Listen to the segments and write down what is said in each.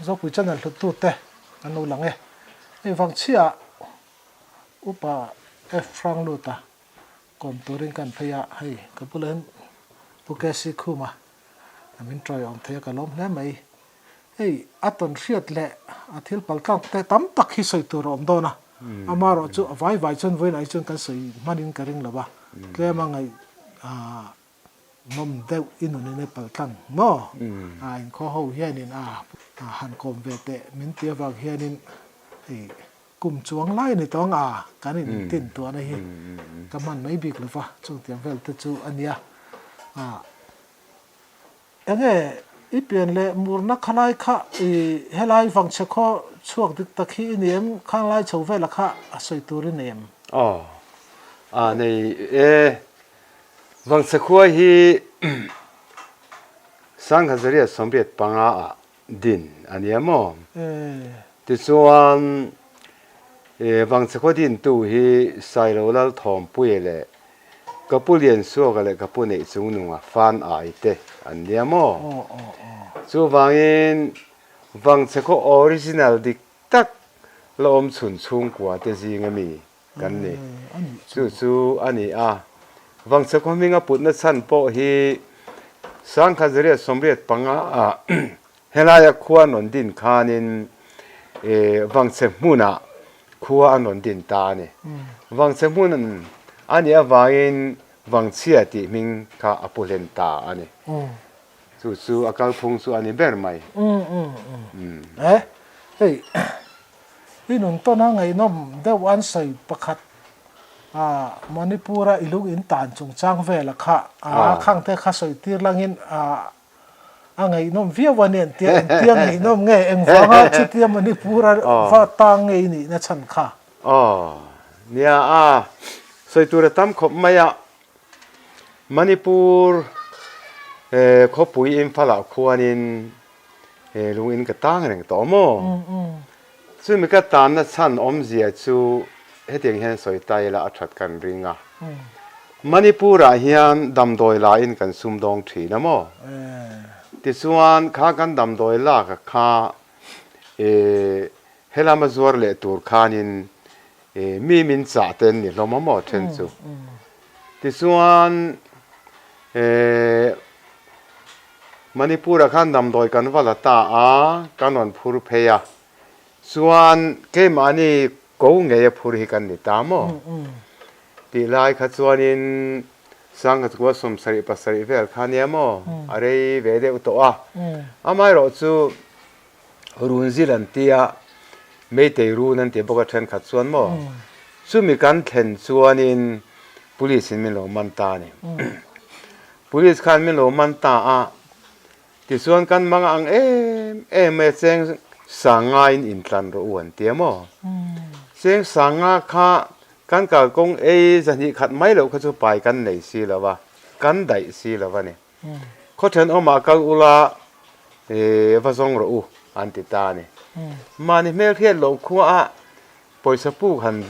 Zopui channel hluttute an lo lang e. Hei vangchhiah Upa F Hrangluta kawm turin kan phei a, hei ka bulah hian Pu KC Khuma min tawiawm thei a ka lawm hle mai. Hei a tawn hriat leh a thil paltlang te tam tak hi sawi tur a awm dawn a, amaherawh chu a vai vai chuan vawiin ah hi chuan kan sawi hmanin ka ring lo a, tlem a ngaih nawm deuh i nunin i paltlang maw? A inkhaw ho hianin a han kawm ve teh min ti avang hianin hei kum chuang lai a ni tawh ang a, kan in tin tuahna hi ka hman mai bik lo va, chungtiang vel te chu a nia. Enge i pian leh murna khalai kha i helai vangchhe khaw chhuak dik tak hi i ni em? Khanglai chho vela kha a sawi tur i nei em? Aw, a nei e. Vangchhe khua hi Sanghazaria 85 ah din a nia maw? Tichuan Vangchhe khua dintu hi Sailo Lalthawmpuia leh Ka pu Liansuaka leh ka pu Neihchungnunga fan ai te an nia maw? Chuvangin Vangchhe khaw original dik tak la awm chhun chhungkua te zing ami kan ni. Chu chu a ni a. Vangchhe khaw hminga putna chhan pawh hi 1985 ah Helaia khua an rawn din khanin Vangchhe hmunah khua an rawn din ta a ni. Vangchhe hmun a nih avangin Vangchhia tih hming kha a pu hlen ta a ni. Chu chu a kalphung chu a ni ber mai. E, hei i nun tawna ngaihnawm deuh an sawi pakhat Manipur-a i lung in tan chungchang vela kha khangte kha sawi tir langin A ngaihnawm viau a nen tia engtia ngaihnawm nge engvanga chutia Manipur a va tang nge i nihna chhan kha? Aw, nia a, sawi tur a tam khawp mai a, Manipur khawpui Imphal ah khuanin lung in ka tang reng tawh maw? Chumi ka tanna chhan awmzia chu hetiang hian sawi ta ila a that kan ring a. Manipur-ah hian damdawi lain kan sumdawng thin a maw? Tichuan kha kan damdawi lak a kha helama zuar leh tur khanin mi min chah te an ni hlawm a maw then chu. Tichuan Manipur-ah khan damdawi kan va la ta a, kan rawn phur phei a. Chuan keimahni ko ngei a phur hi kan ni ta maw? Tih lai kha chuanin Sanghatkua 77 vel kha nia maw? A rei ve deuh tawh a. Amaherawh chu Runzil an tia, Meitei run an ti bawk a thenkhat chuan maw? Chumi kan thlen chuanin Police in min lo man ta a ni. Police khan min lo man ta a, tichuan kan mang ang em em mai a, cheng sanga in intlan rawh u an ti a maw? Cheng sanga kha kan kalkawng ei zahnih khat mai loh kha chu pai kan nei si lo va, kan daih si lo va ni. Khaw thenawmah kal ula va zawng rawh u an ti ta a ni. Mahni hmelhriat loh khuaah pawisa puk han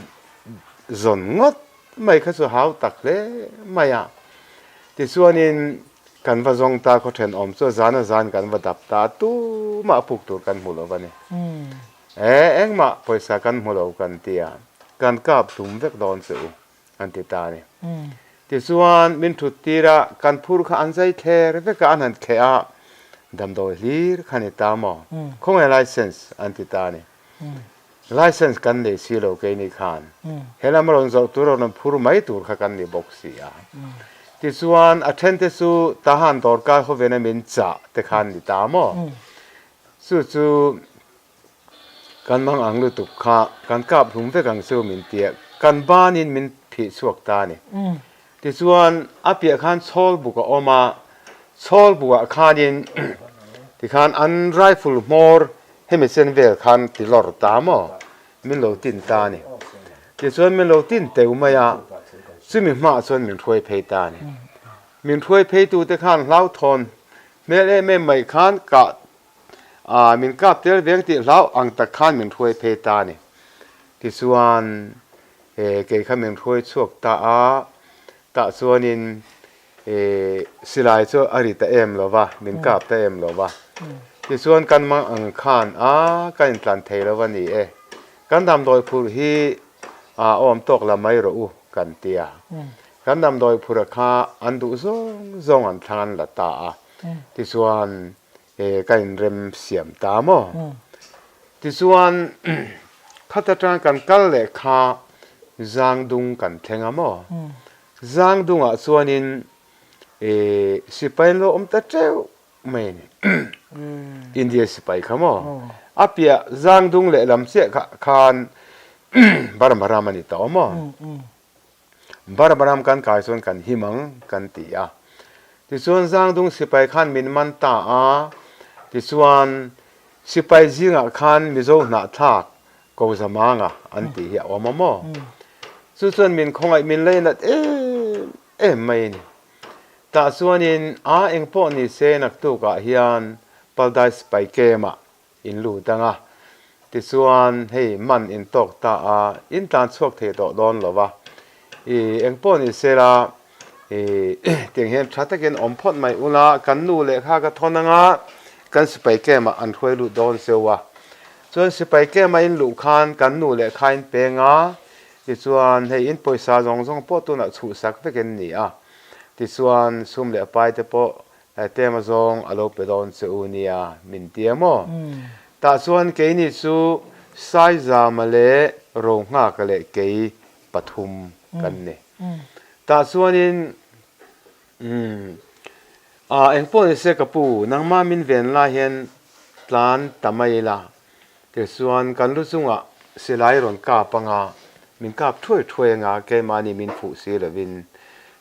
zawn ngawt mai kha chu hau tak hle mai a. Tichuanin kan va zawng ta khaw thenawm chu a zan a zan kan va dap ta a, tumah puk tur kan hmu lo va ni. E, engmah pawisa kan hmu lo kan ti a, kan kap hlum vek dawn che u an ti ta a ni. Tichuan min thut tir a, kan phur kha an zai thler vek a, an han kheh a, damdawi hlir kha ni ta maw? Khawnge license an ti ta a ni. License kan nei si lo keini khan helam a rawn zawrh tur a rawn phur mai tur kha kan ni bawk si a. Tichuan a then te chu Tahan dawrkar khawvena min chah te khan ni ta maw? Chu chu Kan mang ang lutuk kha kan kap hlum vek ang chu min ti a, kan banin min phih chhuak ta a ni. Tichuan a piah khan chhawl buk a awm a, chhawl bukah khanin tikhan an rifle hmawr hemi chen vel khan ti lawr ta maw min lo tin ta a ni. Tichuan min lo tin teu mai a, chumi hmaah chuan min hruai phei ta a ni. Min hruai pheitute khan hlauhthawn hmel em em mai khan kah A, min kap tel veng tih hlau ang tak khan min hruai phei ta a ni. Tichuan, e, kei kha min hruai chhuak ta a, tah chuanin, e, silai chu a ri ta em lo va, min kap ta em lo va. Tichuan kan mang ang khan a kan intlan thei lo a ni e. Kan damdawi phurh hi a awm tawk la mai rawh u kan ti a. Kan damdawi phurh kha an duh zawng zawng an thlang an la ta a. Tichuan ka inrem siam ta maw? Tichuan khat atang kan kal leh kha Zangdung kan thleng a maw? Zangdungah chuanin sipai an lo awm ta teuh mai a ni. India sipai kha maw? A piah Zangdung lehlam chiah khan Burma ram a ni tawh maw? Burma ram kan kai chuan kan him ang kan ti a. Tichuan Zangdung sipai khan min man ta a, tichuan sipai zingah khan Mizo hnahthlak ko Zamanga an tih hi a awm a maw? Chu chuan min khawngaih min leinat em em mai a ni. Tah chuanin a engpawh ni se naktukah hian Paldai sipai camp ah In lut ang a, tichuan hei man in tawk ta a, in tlan chhuak thei tawh dawn lo va, i engpawh ni sela i tiang hian tha takin awm phawt mai ula, kan nu leh kha ka thawn ang a, kan sipai camp ah an hruai lut dawn cheu a, chuan sipai camp a in luh khan kan nu leh kha in peng a, tichuan hei in pawisa zawng zawng pawh tunah chhuhsak vek in ni a, tichuan sum leh pai te pawh Tema zawng a lo pe dawn che u nia min ti a maw? Tah chuan keini chu Saizama leh Rohnghaka leh kei pathum kan ni. Tah chuanin umm ah engpawh ni se ka pu, nangmah min ven lai hian tlan ta mai ila, tichuan kan lu chungah silai rawn kap anga min kap thuai thuai anga keimahni min fuh si lovin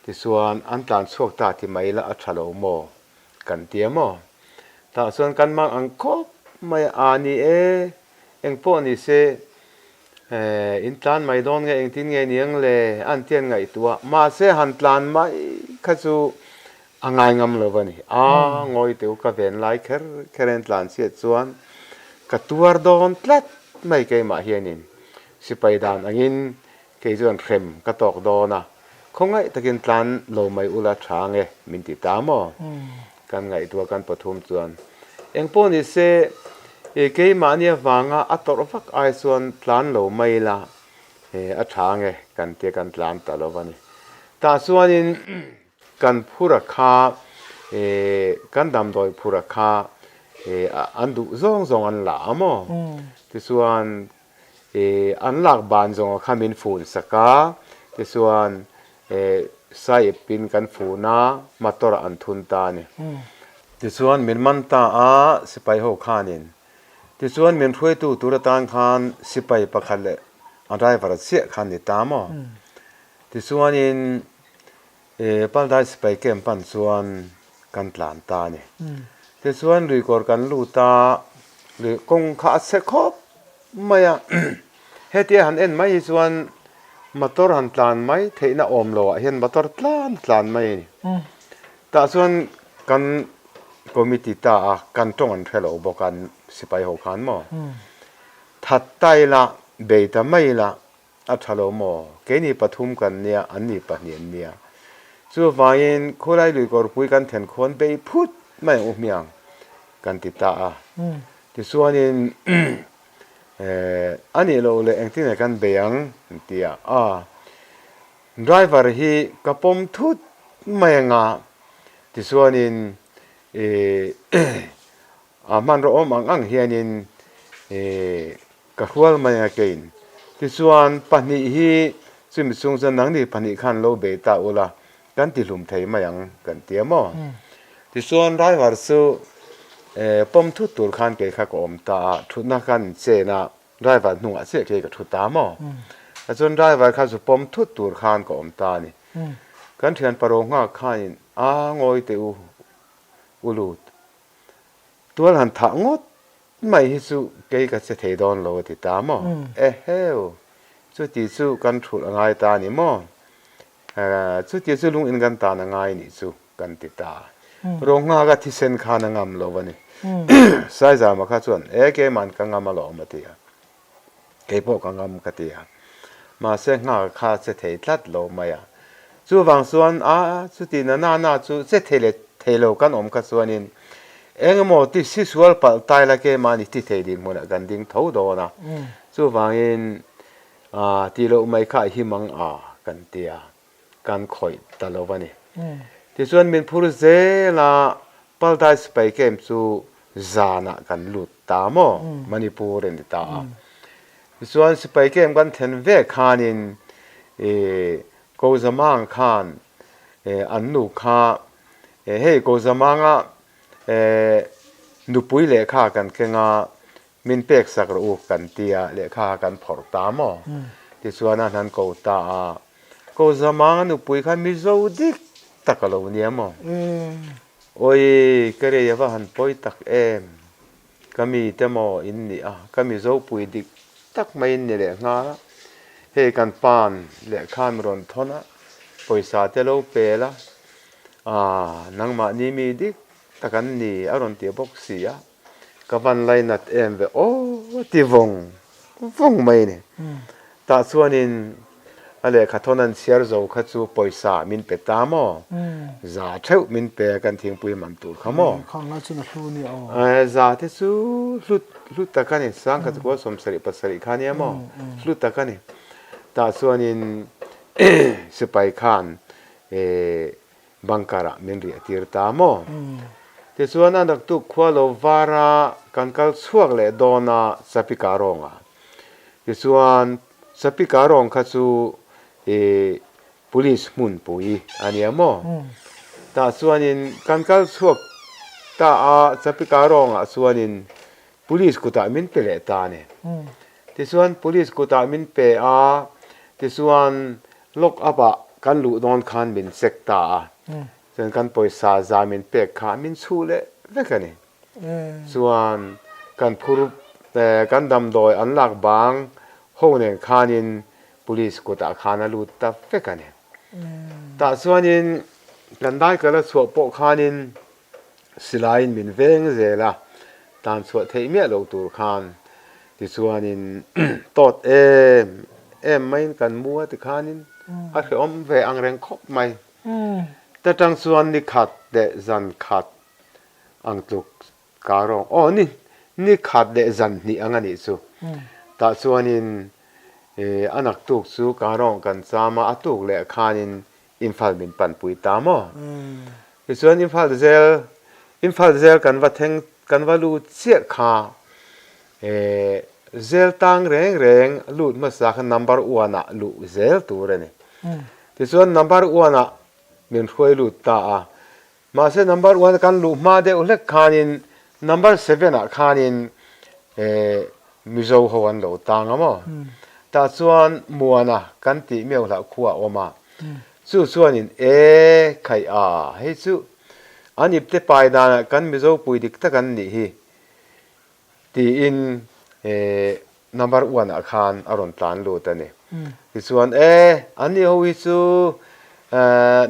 tichuan an tlan chhuak ta ti mai la a tha lo maw kan ti a maw? Tah chuan kan mang ang khawp mai a ni e, engpawh ni se in tlan mai dawn nge engtin nge niang le an ti an ngaihtuah mahse han tlan mai kha chu A ngai ngam lo a ni. A ngawi teu ka ven lai kher kher in tlan chhiat chuan ka tuar dawn tlat mai keimah hianin sipai dan angin kei chuan hrem ka tawk dawn a, khawngaih takin tlan lo mai ula tha nge min ti ta maw? Kan ngaihtuah kan pathum chuan engpawh ni se keimahni avanga a tawrh vak ai chuan tlan lo mai ila a tha nge kan tia kan tlan ta lo a ni. Tah chuanin. Kan phura kha kan damdawi phura kha an duh zawng zawng an la a maw? Tichuan an lak ban zawng kha min fun sak a, tichuan sahip in kan fun a, motor ah an thun ta a ni. Tichuan min man ta a sipai ho khanin. Tichuan min hruaitu tur atan khan sipai pakhat leh a driver chiah kha an ni ta maw? Tichuanin Paldai sipai camp pan chuan kan tlan ta a ni. Tichuan luikawr kan lut a, lui kawng kha a chhe khawp mai a. Hetia han en mai hi chuan motor han tlan mai theihna awm lo ah hian motor tlan tlan mai a ni. Tah chuan kan committee ta a, kan tawng an hre lo bawk a sipai ho khan maw. That ta ila, bei ta mai ila A tha lo maw? Keini pathum kan nia, anni pahnih an nia. Chuvangin khulai lui kawrpui kan then khuan bei phut mai ang u hmiang kan ti ta a. Tichuanin a nih loh leh engtin nge kan bei ang an ti a. A, driver hi ka pawm thut mai anga tichuanin a hmanraw awm ang ang hianin Ka hrual mai a kein. Tichuan, pahnih hi chumi chhung chuan nangni pahnih khan lo bei ta ula, kan ti hlum thei mai ang kan ti a maw? Tichuan, driver chu pawm thut tur khan kei kha ka awm ta a, thutna khan in chen a, driver hnungah chiah kei ka thu ta maw? Tichuan, driver kha chu pawm thut tur khan ka awm ta a ni. Kan thian paro nghak khanin a ngawi teh u, u lut. Tual han thah ngawt mai hi chu kei ka che thei dawn lo a ti ta maw? Eheu! Chuti chu kan thulh a ngai ta a ni maw? Chuti chu lung in kan tan a ngai nih chu kan ti ta. Ronghaka thisen khan a ngam lo a ni. Saizama kha chuan, E keiman ka ngam alawm a ti a. Kei pawh ka ngam ka ti a. Mahse nghak kha che thei tlat lo mai a. Chuvang chuan a chuti na na na chu che thei leh thei lo kan awm kha chuanin Eng emaw ti si sual palh tai la keimahni ti thei dinhmunah kan ding tho dawn a, chuvangin tih loh mai kha a him ang a kan ti a, kan khawih ta lo a ni. Tichuan min phur zel a, Paldai sipai camp chu zanah kan lut ta maw, Manipur a ni ta a. Tichuan sipai camp kan thlen vek khanin Kozamang khan an nu kha Hei Kozamanga nupui lehkha kan keng a, min pek sak rawh u kan ti a, lehkha kan phawrh ta maw? Tichuan a hnan ko ta a, Kozamanga nupui kha Mizo dik tak a lo nia maw? Awi, ka rei a va han pawi tak em? Ka mi te maw in nih a, ka Mizo pui dik tak mai in ni leh nghal a, hei kan pa'n lehkha mi rawn thawn a, pawisa te lo pel a, aah nangmahni mi dik tak an ni a rawn ti bawk si a, ka van lainat em ve aw ti vawng vawng mai a ni. Tah chuanin A lehkha thawn an chhiar zo kha chu pawisa min pe ta maw? Za theuh min pe a kan thingpui man tur kha maw? Khang lai chuan a hlu nia aw. Za te chu hlu hlu tak a ni, sangkhat kua 70 pasarih kha nia maw? Hlu tak a ni. Tah chuanin sipai khan bunker ah min riah tir ta maw? Tichuan a naktuk khua lo var a kan kal chhuak leh dawn a Chapika rawngah. Tichuan Chapika rawng kha chu i police hmunpui a nia maw? Tah chuanin kan kal chhuak ta a, Chapika rawngah chuanin police kutah min pe leh ta a ni. Tichuan police kutah min pe a, tichuan lock up ah kan luh dawn khan min check ta a, chuan kan pawisa za min pek kha min chhuh leh vek a ni. Chuan kan phur kan damdawi an lak bang ho nen khanin police kutah khan a lut ta vek a ni. Tah chuanin kan daikal a chhuah pawh khanin silaiin min veng zel a, tan chhuah theih miah loh tur khan tichuanin tawt em em maiin kan mu a tikhanin a hrehawm ve ang reng khawp mai. Ta tang chuan ni khat leh zan khat ang tluk ka rawng aw ni ni khat leh zan hnih ang a nih chu. Tah chuanin a naktuk chu ka rawng kan cham a, a tuk leh khanin Imphal min panpui ta maw? Tichuan Imphal zel Imphal zel kan va thleng kan va lut chiah kha zel tang reng reng lut hmasa kha number one ah luh zel tur a ni. Tichuan number one ah min hruai lut ta a, Mahse number one kan luh hma deuh hlek khanin number seven ah khanin Mizo ho an lo tang a maw? Tah chuan Muana kan tih miau hlah khua a awm a, chu chuanin e khaih a hei chu an ipte pai danah kan Mizo pui dik tak an nih hi Tiin number one ah khan a rawn tlan lut a ni. Tichuan e, an ni ho hi chu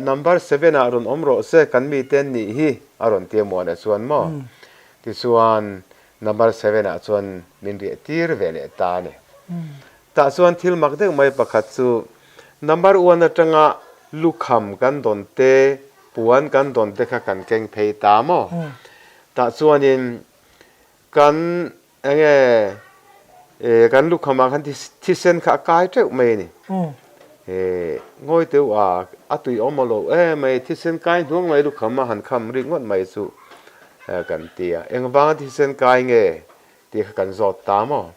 number seven ah rawn awm rawh se kan mite an nih hi a rawn ti a Muana chuan maw. Tichuan number seven ah chuan min riah tir ve leh ta a ni. Tah chuan thil mak deuh mai pakhat chu number one atanga lukham kan dawn te, puan kan dawn te kha kan keng phei ta maw. Tah chuanin Kan enge eh kan lukhamah khan thisen kha a kai teuh mai a ni. Eh ngawi teuh a, a tui awm a lo em mai, thisen kai hnuang mai lukham a han kham rik ngawt mai chu kan ti a. Engvanga thisen kai nge tih kha kan zawt ta maw?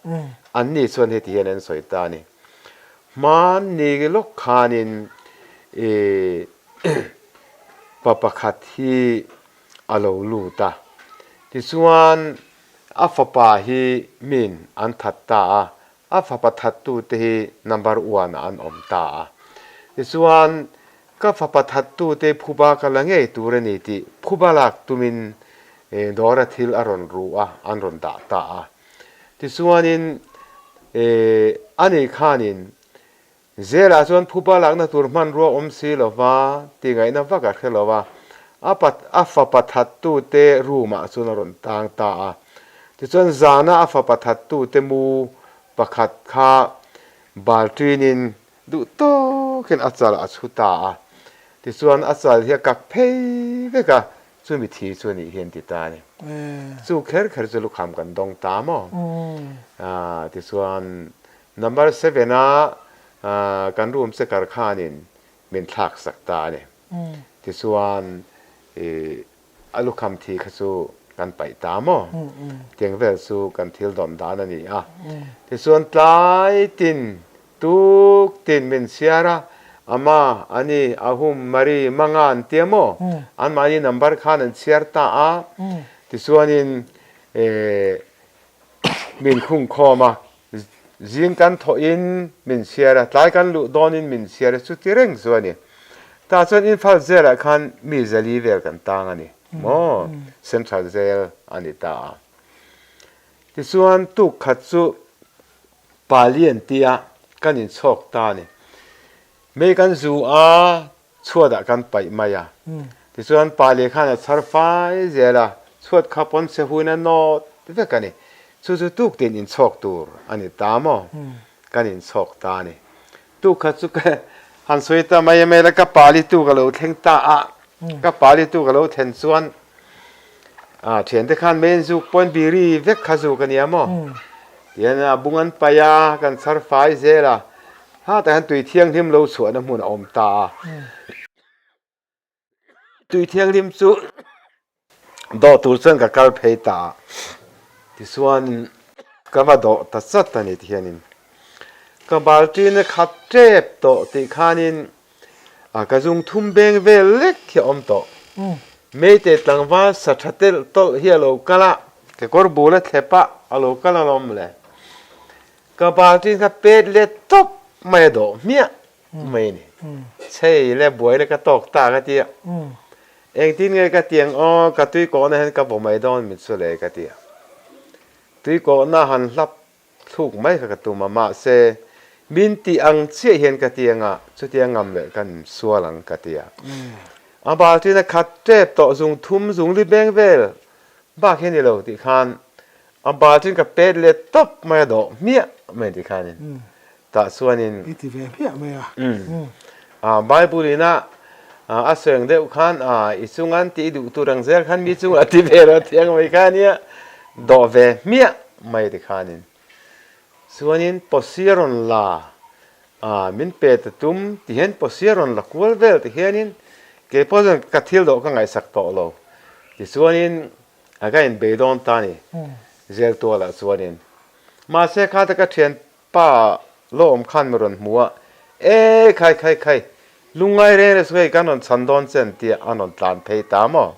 Anni chuan heti hian an sawi ta a ni. Hmanni lawk khanin eh pa pakhat hi a lo lut a. Tichuan, a fapa hi min an that ta a, a fapa thattute hi number one ah an awm ta a. Tichuan, ka fapa thattute phuba ka la ngei tur a ni tih phuba lak tumin dawra thil a rawn ru a, an rawn dah ta a. Tichuanin, ani khanin Zelah chuan phupa lakna tur hmanrua awm si lo va, ti ngaihna vak a hre lo a, a pa a fapa thattute room ah chuan a rawn tang ta a. Tichuan zana a fapa thattute mu pakhat kha balṭinin duh tawkin a chal a chhu ta a. Tichuan a chal hi a kak phei vek a. Chumi thi chu anih hi an ti ta a ni. Chu kher kher chu lukham kan dawng ta maw? Tichuan number seven-a kan room che kar khanin min thlak sak ta a ni. Tichuan a lukham thi kha chu kan paih ta maw? Tiang vel chu kan thil dawn dan a ni a. Tichuan tlai tin Tuk tin min chhiar a, Ama, Ani, Ahum, Mari, Manga an tia maw? Anmahni number khan an chhiar ta a, tichuanin min khung khawm a, zing kan thawhin min chhiar a, tlai kan luh dawnin min chhiar a, chuti reng chu a ni. Tah chuan Imphal jail ah khan mi zali vel kan tang a ni maw? Central jail a ni ta a. Tichuan tuk khat chu Pali an tia kan inchhawk ta a ni. Mei kan zu a, chhuatah kan paih mai a. Tichuan Pali khan a chhar fai zel a, chhuat kha pawn chhe huin a nawt vek a ni. Chu chu tuk tin inchhawk tur a ni ta maw? Kan inchhawk ta a ni. Tuk kha chu ka han sawi ta mai a mai la, ka Pali tuk a lo thleng ta a. Ka Pali tuk a lo thlen chuan A thiante khan mei an zuk pawn biri vek kha zuk a nia maw? Tihian a bung an paih a, kan chhar fai zel a, hatah hian tui thianghlim lo chhuahna hmun a awm ta a. Tui thianghlim chu dawh tur chuan ka kal phei ta a, tichuan ka va dawh ta chat a ni tihianin ka balṭin a khat ṭep tawh tih khanin A ka zung thum beng vel lek hi a awm tawh. Meite tlangval sa tha telh tawlh hi a lo kal a, kekawr bul a thlep a, a lo kal alawm le. Ka balṭin kha pet let tawp mai a dawh hmiah mai a ni. Chhei le buai le ka tawk ta ka ti a. Engtin nge ka ti ang aw, ka tui kawhna hian ka vaw mai dawn mit chu le ka ti a. Tui kawhna han hlap Thluk mai kha ka tum a, mahse min tih ang chiah hian ka ti anga chutia ngam leh kan sual ang ka ti a. A balṭin a khat ṭep tawh zung thum zung li beng vel bak hi a ni lo tih khan a balṭin ka pet leh tawp mai a dawh hmiah mai tih khanin tah chuanin I ti ve hmiah mai a. A Bible in a a sawi deuh khan a i chungan tih duh tur ang zel khan mi chungah ti ve lo thiang mai kha nia dawh ve hmiah mai ti khanin chuanin pawsi a rawn la a min pe ta tum ti hian pawsi a rawn la kual vel ti hianin kei pawh chuan ka thil dawh ka ngaihsak tawh lo tichuanin a ka inbei dawn ta a ni zel tualah chuanin mahse khata ka thian Pa lawm khan mi rawn hmu a, E khai khai khai, lungngai reng reng suh hei kan rawn chhan dawn che an tia an rawn tlan phei ta maw?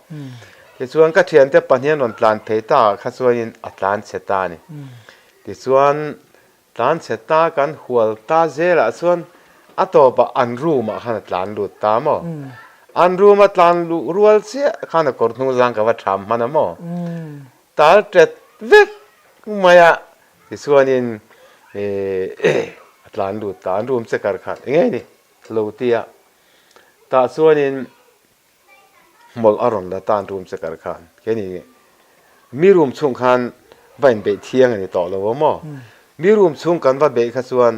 Tichuan ka thiante pahnih an rawn tlan phei ta ah kha chuanin a tlan chhe ta a ni. Tichuan tlan chhe ta kan hual ta zelah chuan a tawpah an room ah khan a tlan lut ta maw? An room a tlan luh rual chiah khan a kawr hnung zang ka va tham hman a maw? Tal tet vek mai a tichuanin a tlan lut ta an room checker khan eng nge ni lo tia tah chuanin hmawlh a rawn la ta an room checker khan keini mi room chhung khan va inbeih thiang a ni tawh lo a maw mi room chhung kan va beih kha chuan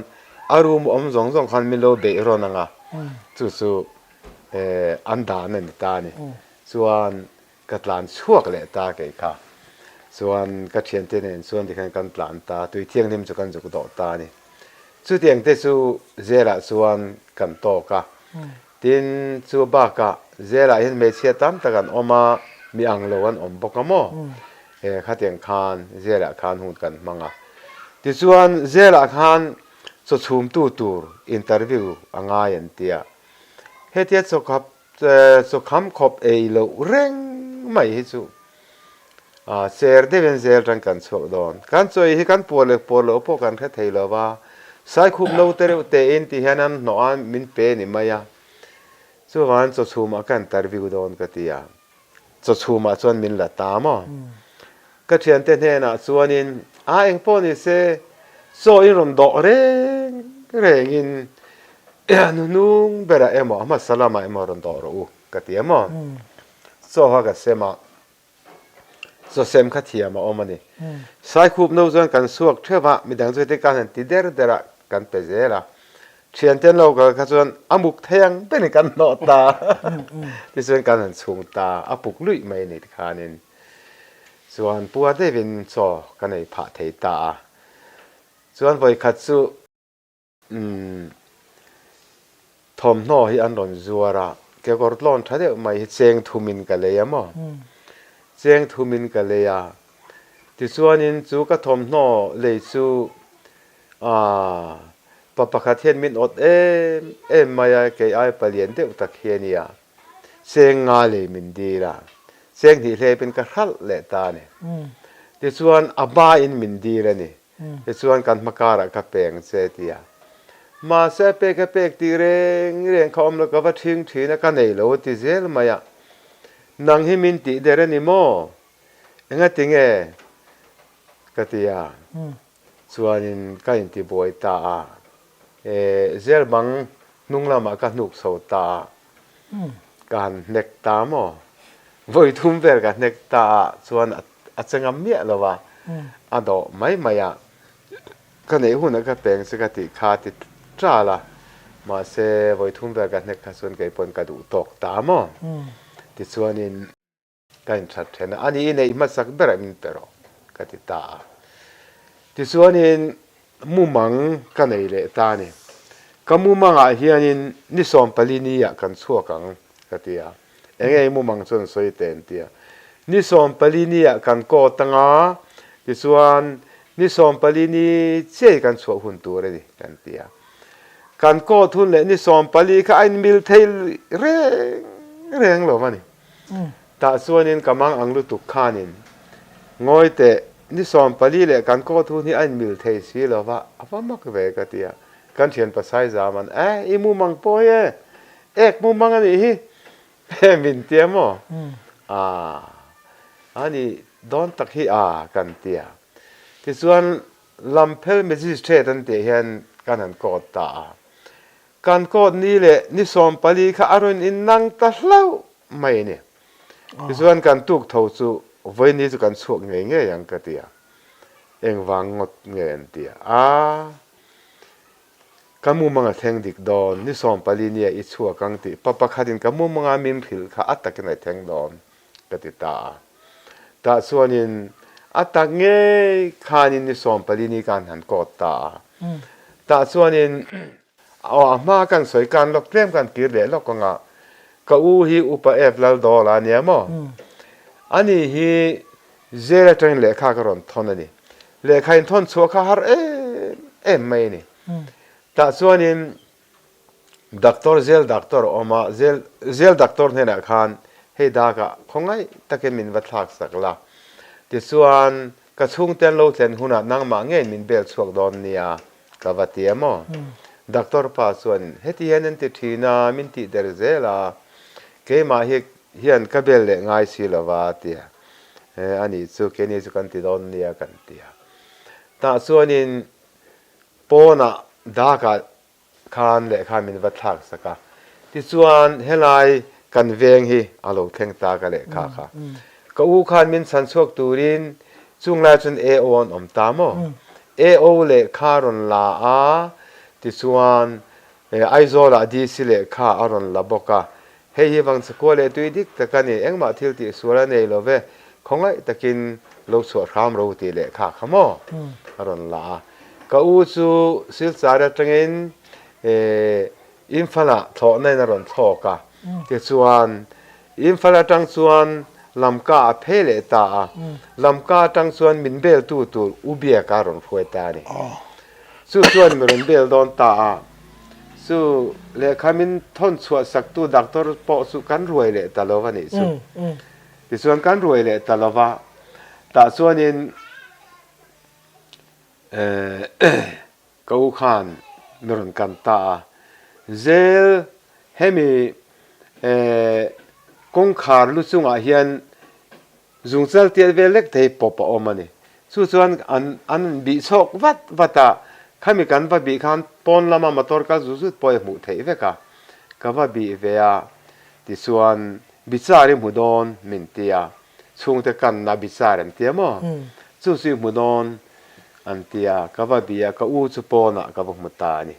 a room awm zawng zawng khan min lo beih rawn ang a chu chu an dan a ni ta a ni chuan Ka tlan chhuak leh ta kei kha. Chuan ka thiante nen chuan tikhian kan tlan ta, tui thianghlim chu kan zuk dawh ta a ni. Chutiang te chu zelah chuan kan tawk a. Tin, chu bakah zelah hian hmeichhia tam tak an awm a, mi ang lo an awm bawk a maw? He khatiang khan zelah khan hun kan hmang a. Tichuan zelah khan chaw chhumtu tur interview a ngai an ti a. Hetia chaw khap Chawkham khawp ei loh reng mai hi chu cher deuhin zel tan kan chhuak dawn. Kan chawi hi kan puar leh puar loh pawh kan hre thei lo va, Saikhup no te reuh tein ti hian an hnawh a, min pe ni mai a. Chuvangin chawchhumah ka interview dawn ka ti a, chawchhumah chuan min la ta maw? Ka thiante hnenah chuanin, A engpawh ni se, chaw in rawn dawh reng rengin hnuhnung berah emaw a hmasa lamah emaw rawn dawh rawh u, ka ti a maw? Chaw kha ka sem a, chaw sem kha thiam a awm a ni. Saikhup no chuan kan suak theuh a, midang chu heti kan han ti der der a, kan pe zel a. Thiante an lo kal kha chuan a muk thei ang berin kan hnawh ta. Tichuan kan han chhung ta, a puk luih mai a ni tikhanin. Chuan puar deuhin chaw kan ei phah thei ta a. Chuan vawikhat chu umm thawmhnaw hi an rawn zuar a, kekawr tlawn tha deuh mai hi cheng thumin ka lei a maw? Cheng thumin ka lei a. Tichuanin chu ka thawmhnaw lei chu Aaa, pa pakhat hian min awt em em mai a, kei ai palian deuh tak hi a nia. Cheng nga lei min dil a, cheng hnih hlepin ka hralh leh ta a ni. Tichuan a hmain min dil a ni. Tichuan kan hma karah ka peng che ti a. Mahse a pek a pek tih reng reng kha awm lo, ka va ṭhing ṭhin a, ka nei lo a ti zel mai a. Nang hi min tih der a ni maw? Engati nge? Ka ti a. Chuanin ka intibuai ta a, e, zel bang hnung lamah ka hnuk chho ta a, ka han hnek ta maw? Vawi thum vel ka hnek ta a, chuan a che ngam miah lo a, a dawh mai mai a, ka neih hunah ka peng che ka tih kha ti ṭal a, mahse vawi thum vel ka hnek kha chuan kei pawn ka duh tawk ta maw? Tichuanin. Ka inthat then a, ani i neih hmasak berah min pe rawh ka ti ta a. Tichuanin mumang ka nei leh ta a ni. Ka mumangah hianin ni 14 ni-ah kan chhuak ang ka ti a. Eng nge i mumang chuan sawi teh an ti a. Ni 14 ni-ah kan kawt anga, tichuan ni 14 ni chiai kan chhuah hun tur a ni kan ti a. Kan kawt hun leh ni 14 kha a inmil thei reng reng lo a ni. Tah chuanin ka mang ang lutuk khanin, Ngawi teh, ni 14 leh kan kawt hun hi a inmil thei si lo va, a va mak ve ka ti a. Kan thian pasai Zaman, Eh, i mumang pawh hi e, ek mumang a nih hi, he min tia maw? Aa, a nih dawn tak hi a, kan ti a. Tichuan, Lamphel Magistrate an tih hian kan han kawt ta a. Kan court ni leh ni 14 kha a rawn innang ta hlauh mai a ni. Tichuan kan tuk tho chu vawiin chu kan chhuak ngei ngei ang ka ti a, engvang ngawt nge an ti a, a ka mumang a thleng dik dawn, ni 14 nia i chhuak ang tih pa pakhatin ka mumanga min hrilh kha a takin a thleng dawn ka ti ta a. Tah chuanin a tak ngei khanin ni 14 ni khan han court ta a. Tah chuanin aw a hma kan sawi kan lawk tlem kan kir leh lawk anga ka u hi Upa F Laldawla a nia maw? Ani hi jail atangin lehkha ka rawn thawn a ni. Lehkha in thawn chhuah kha har em em mai a ni. Tah chuanin Doctor Zel Doctor a awm a, Zel Zel Doctor hnenah khan hei dakah khawngaih takin min va thlak sak la, tichuan ka chhungte an lo thlen hunah nangmah ngei min bel chhuak dawn nia ka va ti a maw? Doctor pa chuan heti hian an ti thin a, min tih der zel a, keimah hi hian ka bel leh ngai si lo va a ti a, a nih chu keini chu kan ti dawn nia kan ti a. Tah chuanin pawnah dakah khan lehkha min va thlak sak a, tichuan helai kan veng hi a lo thleng ta ka lehkha kha. Ka u khan min chhan chhuak turin chung lai chuan AO an awm ta maw? AO lehkha a rawn la a, tichuan Aizawlah DC lehkha a rawn la bawk a, hei hi Vangchakua leh tui dik tak a ni, engmah thil tih sual a nei lo ve, khawngaih takin lo chhuah hram ro tih lehkha kha maw a rawn la a. Ka u chu Silchar atangin Imphal-ah thlawhna in a rawn thlawk a, tichuan Imphal atang chuan Lamka a phei leh ta a, Lamka atang chuan min beltu tur U Biaka a rawn hruai ta a ni. Chu chuan mi rawn bel dawn ta a, chu lehkha min thawn chhuah saktu doctor pawh chu kan ruai leh ta lo a nih chu. Tichuan kan ruai leh ta lo va, tah chuanin Ka u khan mi rawn kan ta a, zel hemi kawngkhar lu chungah hian zungchal tiat vel lek thei pawp a awm a ni. Chu chuan an an bih chhawk vat vat a, khami kan va bih khan pawn lama motor kal zut zut pawh i hmuh theih vek a, ka va bih ve a, tichuan bichar i hmu dawn min ti a. Chhungte kanna bichar an tia maw? Chu chu i hmu dawn an tia, ka va bia, ka u chu pawnah ka va hmu ta a ni.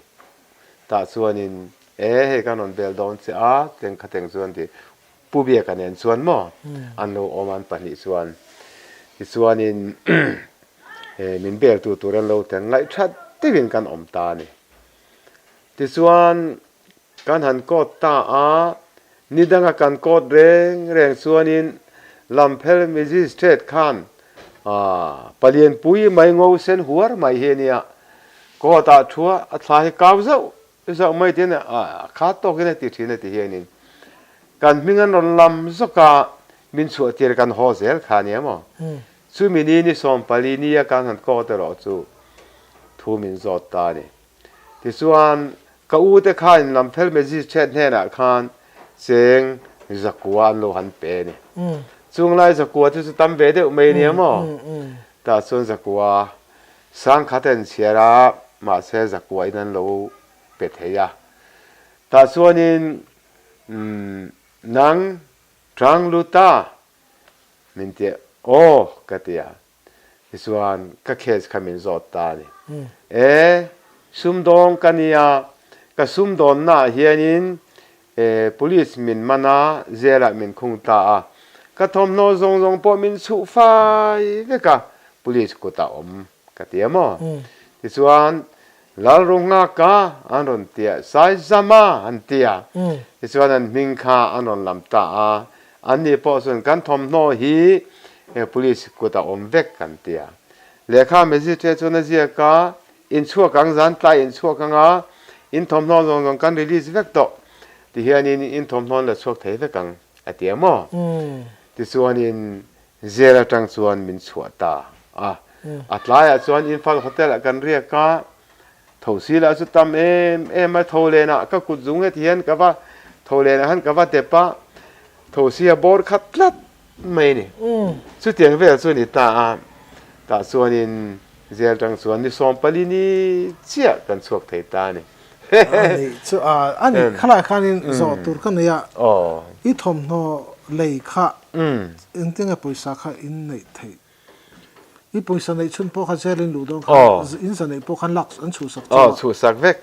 Tah chuanin, E, hei kan rawn bel dawn che a, teng kha teng chuan ti Pu Biaka nen chuan maw an lo awm a, an pahnih chuan. Tichuanin min beltu tur an lo teng ngaih that deuhin kan awm ta a ni. Tichuan kan han court ta a, ni danga kan court reng reng chuanin Lamphel Magistrate khan Palianpui mai ngo sen huar mai hi a nia, court ah thu a, a thla hi kau zauh zauh mai tiin a khat tawkin a ti thin a ti hianin kan hming an rawn lam zawk a, min chhuah tir kan haw zel kha a nia maw? Chumi ni ni 14 nia kan han court erawh chu thu min zawt ta a ni. Tichuan, ka u te khain Lamphel Magistrate hnenah khan cheng zakua an lo han pe a ni. Chung lai zakua chu chu tam ve deuh mai a nia maw? Tah chuan zakua sangkhat a inchhiar a, mahse zakua in an lo pe thei a. Tah chuanin nang Tangluta min ti a, aw ka ti a. Tichuan ka case kha min zawt ta a ni. E, sumdawng ka nia, ka sumdawnnaah hianin e police min man a, jail ah min khung ta a, ka thawmhnaw zawng zawng pawh min chhuh fai vek a, police kutah awm ka ti a maw? Tichuan Lalrunghaka an rawn ti a, Saizama an ti a, tichuan an hming kha an rawn lam ta a, anni pawh chuan kan thawmhnaw hi police kut a awm vek an ti a. Lehkha magistrate chuan a ziak a, inchhuak ang zan tlai inchhuak ang a, in thawmhnaw zawng zawng kan release vek tawh ti hianin in thawmhnaw an la chhuak thei vek ang a ti a maw? Tichuanin Jail atang chuan min chhuah ta a, a tlaiah chuan Imphal Hotel ah kan riak a, tho si lah chu tam em em a, tho lenah ka kut zung heti hian ka va tho lenah khan ka va dep a, tho si a bawr khat tlat mai a ni. Chutiang vel chu a ni ta a, tah chuanin jail atang chuan ni 14 ni chiah kan chhuak thei ta a ni. A nih chu a, a nih khalai khanin zawh tur ka nei a, i thawmhnaw lei kha engtinge pawisa kha in neih theih? I pawisa neih chhun pawh kha jail in luh dawn khan in za neih pawh khan lak an chhuhsak chu a. Aw chhuhsak vek.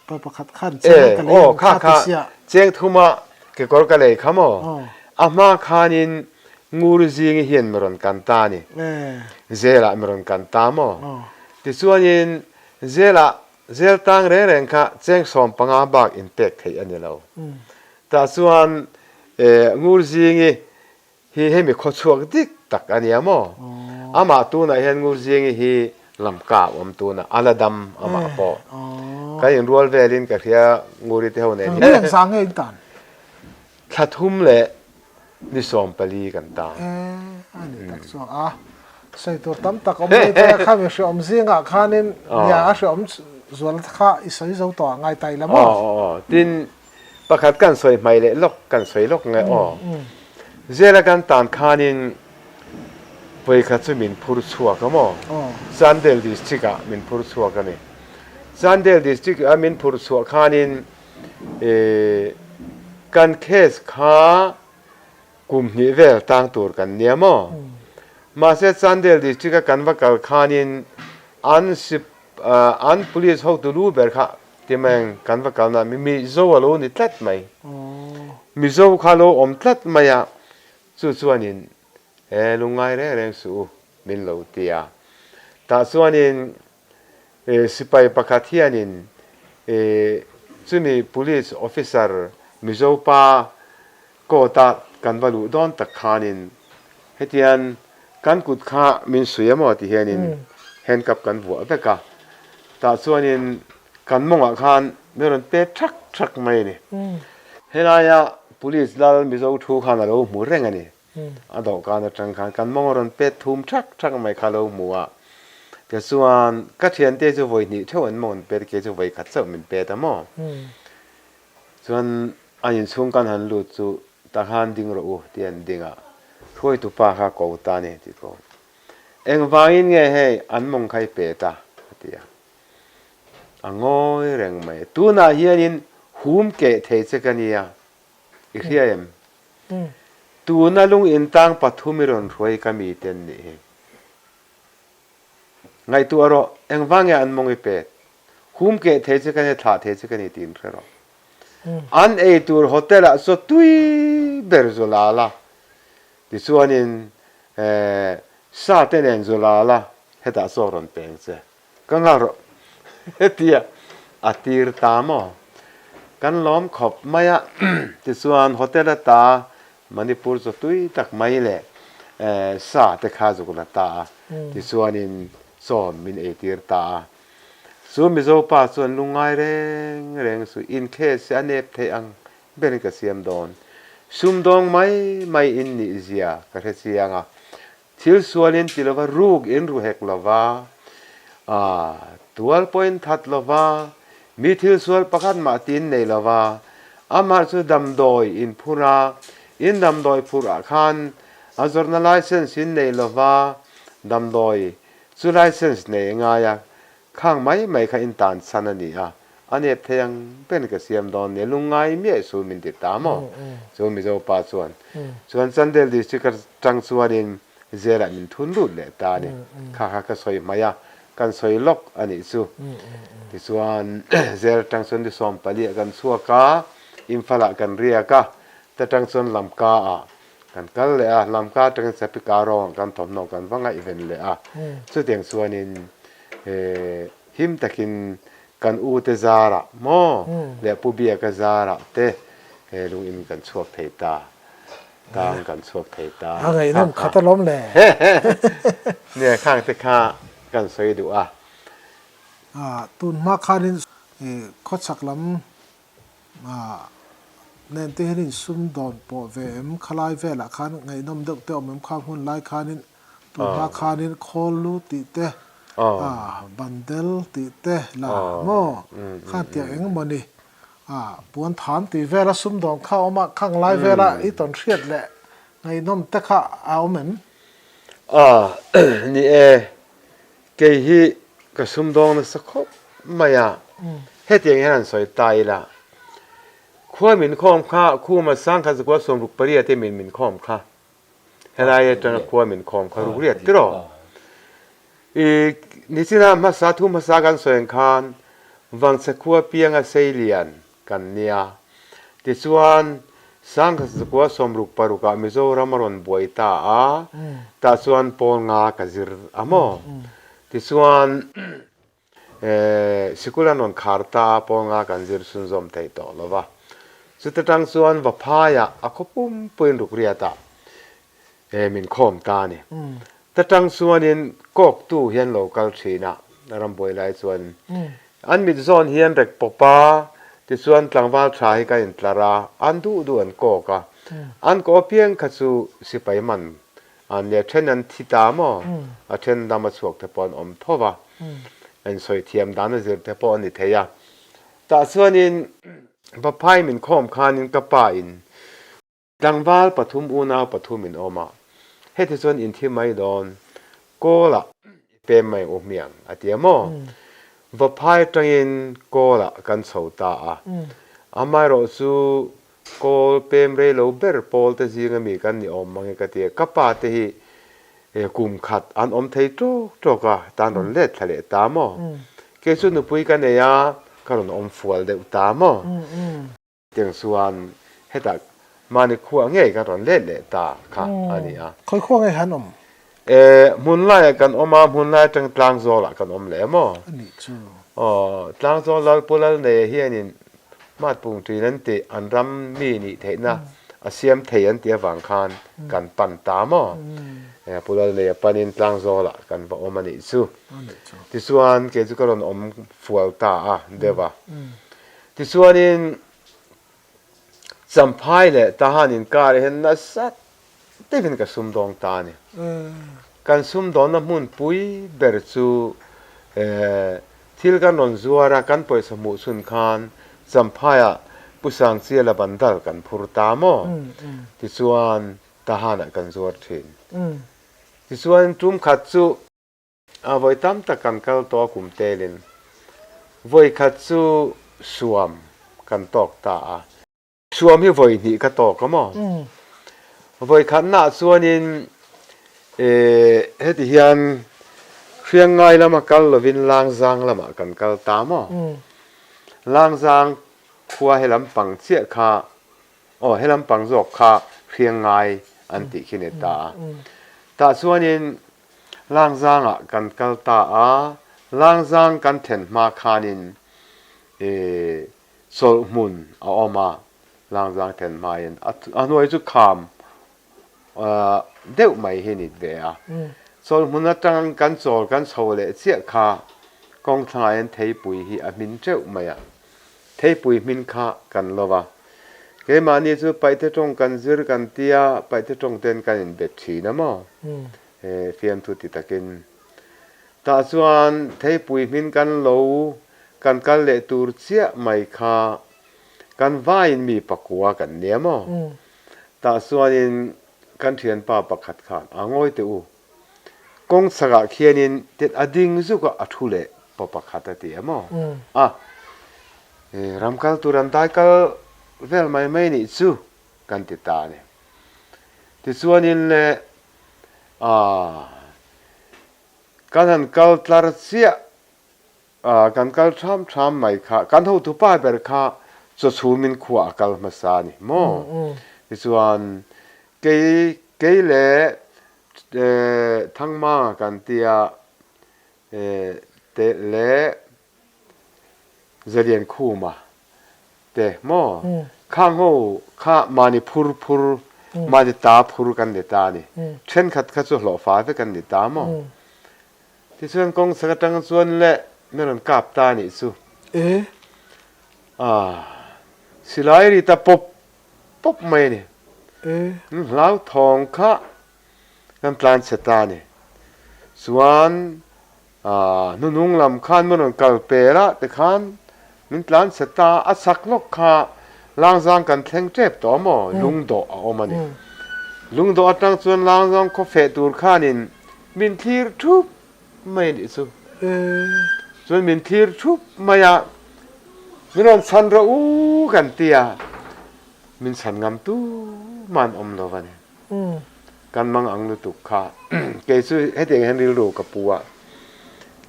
Pa pakhat khan cheng ka lei ang kha ti sia. Cheng thuma kekawr ka lei kha maw? A hma khanin ngur zingi hian mi rawn kan ta a ni. Jail ah mi rawn kan ta maw? Tichuanin jail ah Zel tang reng reng kha cheng 15 bak inpek theih a ni lo. Tah chuan Ngur Zingi hi hemi khawchhuak dik tak a nia maw? Amah tunah hian Ngur Zingi hi Lamka a awm tunah a la dam amah pawh. Kan inrual velin ka hria Nguri te ho nen hian. Ni engzah nge in tan? Thla thum leh ni 14 kan tan. E, a ni tak chuang a. Sawi tur tam tak awm mai te kha mi hreawm zingah khanin nia a hreawm zual kha i sawi zo tawh a ngai ta ila maw? Aw aw aw tin pakhat kan sawi hmai leh lawk kan sawi lawk nge aw. Zela kan tan khanin vawikhat chu min phur chhuak a maw? Chandel district ah min phur chhuak a ni. Chandel district a min phur chhuah khanin Kan case kha kum hnih vel tang tur kan nia maw? Mahse Chandel district a kan va kal khanin an an police hotu lu ber kha timeng kan va kalna mi Mizo a lo ni tlat mai. Mizo kha lo awm tlat mai a, chu chuanin e lungngai reng reng suh u min lo ti a. Tah chuanin Sipai pakhat hianin chumi police officer Mizo pa court a kan va luh dawn tak khanin hetian kan kut kha min suih a maw ti hianin handcuff kan vuah vek a, tah chuanin kan mawngah khan min rawn pet thak thak mai a ni. Helaia police lal Mizo thu khan a lo hmu reng a ni. A dawhkan atang khan kan mawng a rawn pet thum thak thak mai kha lo hmu a, tichuan ka thiante chu vawi hnih theuh an mawng an pet kei chu vawi khat chauh min pet a maw? Chuan an inchhung kan han lut chu tah khan ding rawh u tih an ding a, hruaitu pa kha ko ta a ni tih ko. Engvangin nge hei an mawng kha i pet a? a ti a. A ngawi reng mai. Tunah hianin hum keh thei che ka nia, i hria em? Tuna lung intang pathum i rawn hruai ka mi ten nih hi. Ngaihtuah rawh, engvang nge an mawng i pet? Hum keh thei che ka ni, thlah thei che ka ni tiin hre rawh. An ei tur hotel ah chaw tui ber zu la la, tichuanin sa te nen zu la la, hetah chaw rawn peng che. Ka nghal rawh hetia a tir ta maw? Kan lawm khawp mai a, tichuan hotel ata Manipur chaw tui tak mai leh sa te kha zuk la ta a, tichuanin chaw min ei tir ta a. Chu Mizo pa chuan lungngai reng reng suh in case a nep theih ang berin ka siam dawn. Sumdawng mai mai in nih zia ka hre chiang a, Thil sualin ti lova ruk in ru hek lova, aa, tual pawhin that lova, mi thil sual pakhat mah tin nei lova, amah chu damdawi in phur a, in damdawi phurh ah khan a zawrhna license in nei lova, damdawi chu license nei a ngai a, Khang mai mai kha in tan chhan a ni a, a nep thei ang ber ka siam dawn nia, lungngai miah su min ti ta maw? Chu Mizo pa chuan chuan Chandel District atang chuanin jail ah min thun lut leh ta a ni. Kha kha ka sawi hmai a, kan sawi lawk a nih chu. Tichuan jail atang chuan ni 14 ah kan chhuak a, Imphal ah kan riak a, ta tang chuan Lamka ah kan kal leh a, Lamka atangin Chapika rawngah kan thawmhnaw kan va ngaihven leh a, chutiang chuanin him takin kan u te zarah maw leh Pu Biaka zarah te he lungin kan chhuak thei ta, tang kan chhuak thei ta. A ngaihnawm khat alawm le. Nia khang te kha kan sawi duh a. Tun hma khanin khawchhak lam Nen te hian insum dawn pawh ve em? Khalai velah khan ngaihnawm deuh te awm em? Khang hun lai khanin tunhma khanin khawl lu tih te, bandel tih te la maw? Khan tiang eng emaw ni? Puan than tih vela sum dawn kha a awm a, khang lai vela i tawn hriat leh ngaihnawm te kha a awm em? Ni e, Kei hi ka sumdawng nasa khawp mai a, hetiang hian han sawi ta ila, khua min khawm kha khuma sangkhat zakua 68 te min min khawm kha, helai atanga khua min khawm kha ruk riat tiraw. I nichina hmasa thu hmasa kan sawi ang khan Vangchhe khua pianga seilian kan nia. Tichuan, Sangkhat 66 ah Mizoram a rawn buai ta a, tah chuan pawl nga ka zir a maw? Tichuan, sikul an rawn khar ta a, pawl nga kan zir chhunzawm thei tawh lo va. Chuta tang chuan Vaphaiah a khaw pumpuiin rukriatah min khawm ta a ni. Ta tang chuanin kawktu hian lo kal thin a, rambuai lai chuan an mit zawn hian rek pawp a, tichuan tlangval tha hi ka intlar a, an duh duh an kawk a, an kaw piang kha chu sipai man an nia, then an thi ta maw, a then dam a chhuak te pawh an awm tho va, an sawi thiam dan a zir te pawh a ni thei a. Tah chuanin Vaphai min khawm khanin ka pa in Tlangval pathum unau pathum in awm a, heti chuan in thi mai dawn, Kawl ah i pem mai u hmiang a ti a maw? Vaphai atangin Kawl ah kan chho ta a, amaherawh chu Kawl pem rei lo ber pawl te zing ami kan ni awm mang e ka ti a, ka pa te hi kum khat an awm thei tawk tawk a, tan rawn let thla leh ta maw? Kei chu nupui ka nei a, ka rawn awm fual deuh ta maw? Tiang chuan hetah mahni khua ngei kan rawn let leh ta kha a ni a. Khawi khua ngei han awm? E, hmun laiah kan awm a, hmun lai atang Tlangzawlah kan awm leh maw? A nih chu. Aw, Tlangzawl lal Pu Lalneia hianin Hmatpung ṭin an tih, an ram mi nih theihna a siam thei an tih avang khan kan pan ta maw? E, Pu Lalneia panin Tlangzawlah kan va awm a nih chu. Tichuan kei chu ka rawn awm fual ta a deuh a. Tichuanin Champhai leh Tahan inkar hian nasa deuhin ka sumdawng ta a ni. Kan sumdawnna hmunpui ber chu thil kan rawn zuar a, kan pawisa hmuh chhun khan Champhaiah Pu Sangchiala bandal kan phur ta maw? Tichuan Tahanah kan zuar thin. Tichuan tum khat chu A vawi tam tak kan kal tawh a kum telin vawi khat chu suam kan tawk ta a. Suam hi vawi hnih ka tawk a maw? Vawi khatnaah chuanin heti hian. Hriangngai lama kal lovin Langzang lamah kan kal ta maw? Langzang khua he lampang chiah kha aw he lampang zawk kha Hriangngai an tih khi ni ta a. Tah chuanin Langzangah kan kal ta a, Langzang kan thlen hma khanin ih chawlhhmun a awm a, Langzang thlen hmain a hnuai chu kham deuh mai hi ni ve a. Chawlhmun atang kan chawl kan chho leh chiah kha kawng thlangah hian theipui hi a hmin teuh mai a. Theipui hmin kha kan lo va. Keimahni chu paihte tawng kan zir kan tia paihte tawng ten kan inbet thin a maw? He fiamthu ti takin. Tah chuan theipui hmin kan lo kan kal leh tur chiah mai kha kan vaiin mi pakua kan nia maw? Tah chuanin kan thianpa pakhat khan a ngawi teh u, kawng chhakah khianin tet a ding zuk a, a thu leh pa pakhat a ti a maw? A, ram kal tur an dai kal vel mai mai nih chu kan ti ta a ni. Tichuanin le ah kan han kal tlar chiah Kan kal ṭham ṭham mai kha, kan hotupa ber kha chawchhumin khua a kal hmasa a ni maw? Tichuan, kei kei leh Thangmanga kan tia te leh Zaliankhuma te maw? Khang ho kha mahni phur phur, mahni ta phur kan ni ta a ni. Ṭhenkhat kha chu hlawhfa vek an ni ta maw? Tichuan kawng chhak atang chuan le min rawn kap ta anih chu. E. Ah, silai ri ta pawp pawp mai a ni. E. Hlauthawng kha kan tlan chhe ta a ni. Chuan ah, hnuhnung lam khan min rawn kal per a tikhan min tlan chhe ta a, chhak lawk kha Langzang kan thleng tep tawh maw? Lungdawh a awm a ni. Lungdawh atang chuan Langzang khaw feh tur khanin Min thlir thup mai a nih chu. Chuan min thlir thup mai a, min rawn chhan rawh u kan ti a, min chhan ngam tu man awm lo a ni. Kan mang ang lutuk kha. Kei chu hetiang hian rilru ka pu a,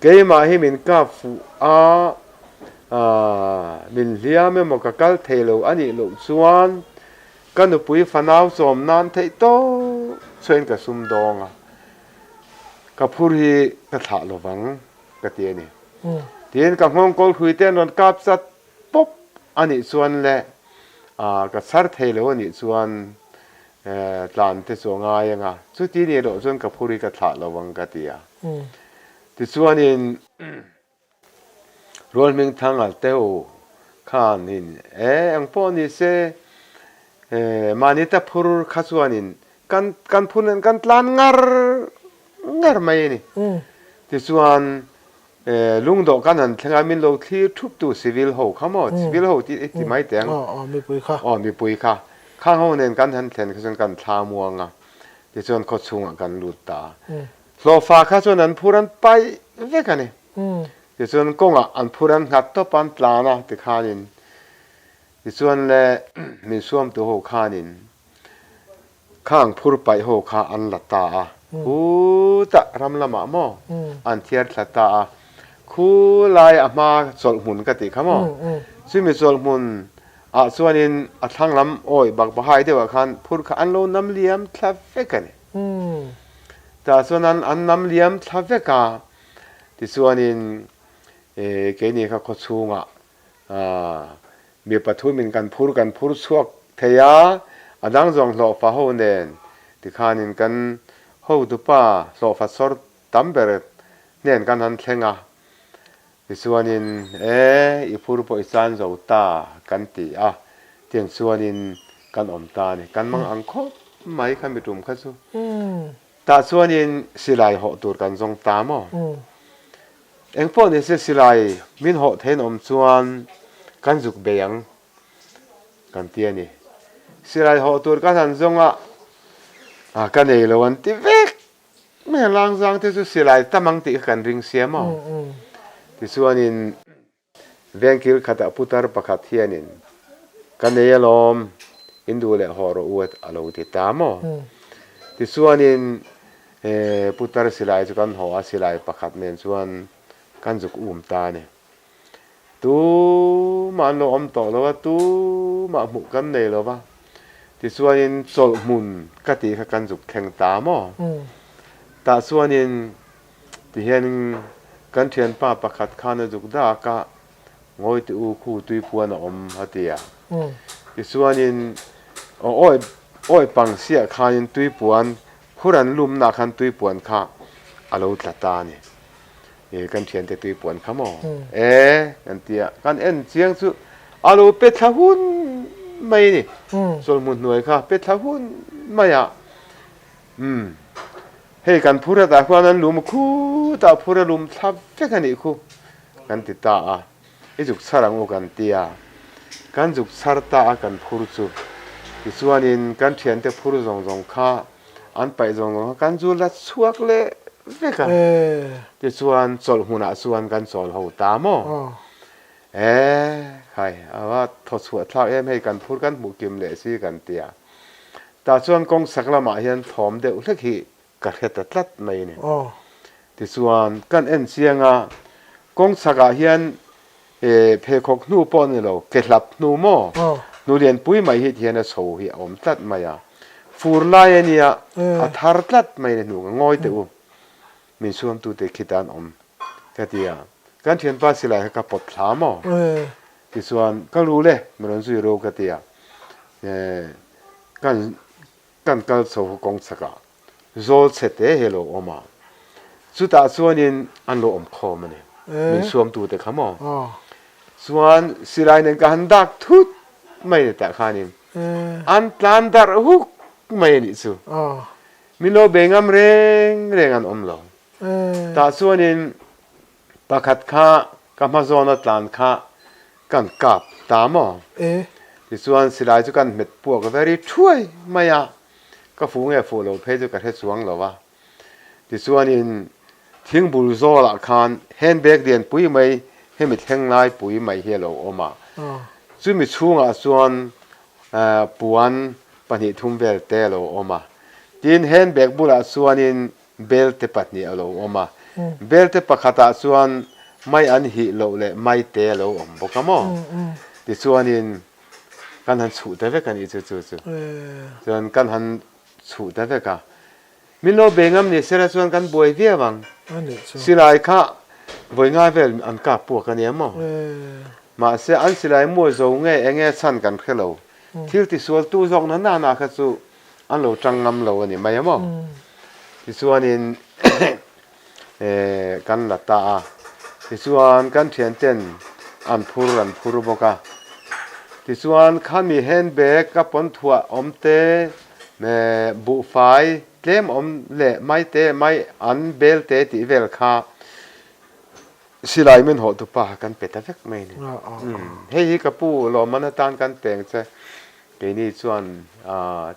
keimah hi min kap fuh a, min hliam emaw ka kal thei lo a nih loh chuan Ka nupui fanau chawm nan theih tawp chuan ka sum dawng a, ka phur hi ka thlah lo vang ka ti a ni. Tiin ka nghawng kawl hrui te an rawn kap chat pawp a nih chuan leh ka chhar thei lo a nih chuan tlan te chu a ngai ang a, chuti nih loh chuan ka phur hi ka thlah lo vang ka ti a. Tichuanin. Rual hming thang al teh u khan in e eng pawh ni se e mahni ta phur kha chuan in kan kan phur nen kan tlan ngar ngar mai a ni. Tichuan e lungdawh kan han thleng a min lo thlir thup tu civil ho kha maw civil ho tih i ti mai teh ang mipui kha aw mipui kha khang ho nen kan han thlen kha chuan kan thla muang a tichuan khawchhungah kan lut ta a. Hlawhfa kha chuan an phur an paih vek a ni. Tichuan kawngah an phur an nghat tawp a, an tlan a tikhanin tichuan le min suamtu ho khanin khang phur paih ho kha an la ta a, khutah ram lamah maw an thiar thla ta a, khu lai a hma chawlhhmun ka tih kha maw, chumi chawlhhmun ah chuanin a thlang lam awi bakbahai deuhah khan phur kha an lo nam liam thla vek a ni. Tah chuan an an nam liam thla vek a, tichuanin keini kha khaw chhungah mi pathumin kan phur kan phur chhuak thei a, a dang zawng hlawhfa ho nen tikhanin kan hotupa hlawhfa sawr tam ber hnen kan han thleng a, tichuanin e i phur pawh i chan zo ta kan ti a, tiang chuanin kan awm ta a ni, kan mang ang khawp mai kha mi tum kha chu. Tah chuanin silai hawh tur kan zawng ta maw? Eng pawh ni se silai min hawh thein awm chuan kan zuk bei ang kan ti a ni. Silai hawh tur kan han zawng a, a ka nei lo an ti vek mai a, Langzang te chu silai tam ang tih kha kan ring sia maw? Tichuanin. Vengkil khatah putar pakhat hianin, Ka nei alawm, in duh leh haw rawh u a lo ti ta maw? Tichuanin. Putar silai chu kan haw a, silai pakhat nen chuan kan zuk um ta a ni. Tumah an lo awm tawh lo a, tumah hmuh kan nei lo va. Tichuanin chawlh hmun ka tih kha kan zuk thleng ta maw? Tah chuanin tihianin kan thianpa pakhat khan a zuk dak a, Ngawi teh u khu tui puan a awm a ti a. Tichuanin awi awi pang siah khanin tui puan phur an lumna khan tui puan kha a lo tla ta a ni. E kan thiante tui puan kha maw? E kan ti a, kan en chiang chu a lo pe thla hun mai a ni. Chawlhmun hnuai kha pe thla hun mai a. Umm hei kan phur hetah khuan an lum khutah phur a lum thla vek a nih khu kan ti ta a, i zuk chhar ang u kan ti a, kan zuk chhar ta a kan phur chu tichuanin kan thiante phur zawng zawng kha an paih zawng zawng kha kan zu la chhuak leh vek a, tichuan chawlh hmunah chuan kan chawl ho ta maw? E khai a va thaw chhuah thlak em hei kan phur kan hmuh kim leh si kan ti a. Tah chuan kawng sak lamah hian thawm deuh hlek hi ka hre ta tlat mai a ni. Tichuan, kan en chiang a, kawng chhakah hian pheikhawk hnu pawh a ni lo, ke hlap hnu maw? Hnu lianpui mai hi tihian a chho hi a awm tlat mai a. Fur lai a nia, a thar tlat mai a ni hnu ka ngawi teh u. Min suamtute khita an awm ka ti a, kan thianpa silai kha ka pawt thla maw? Tichuan, ka lu le, min rawn zui ro ka ti a, kan kan kal chho kha kawng chhakah zawl chhe te hi a lo awm a, chutah chuanin an lo awm khawm a ni, min suamtute kha maw? Chuan silai nen ka han dak thut mai ni tah khanin an tlan darh huk mai a nih chu. Min lo bei ngam reng reng an awm lo. Tah chuanin pakhat kha ka hma zawna tlan kha kan kap ta maw? Tichuan silai chu kan hmet puak very thuai mai a, ka fuh nge fuh lo phei chu ka hre chuang lo a. Tichuanin thingbul zawlah khan handbag lianpui mai hemi thleng lai pui mai hi a lo awm a, chumi chhungah chuan Puan pahnih thum vel te a lo awm a, tin handbag bulah chuanin belte pahnih a lo awm a, belte pakhatah chuan mai an hih loh leh mai te a lo awm bawk a maw? Tichuanin kan han chhuh ta vek a nih chu chu chu chuan kan han chhuh ta vek a, min lo bei ngam ni sela chuan kan buai viau ang, silai kha vawi ngai vel an kap puak a nia maw? Mahse, an silai mual zo nge eng nge chhan kan hre lo. Thil tisualtu zawk na nana kha chu an lo tang ngam lo a ni mai a maw? Tichuanin kan la ta a, tichuan kan thianten an phur an phur bawk a. Tichuan khami handbag ka pawn thuah awm te, buhfai tlem awm leh mai te mai an bel te tih vel kha Silai min hawh tu pa kan pe ta vek mai a ni. Hei hi ka pu lawmman atan kan peng che. Keini chuan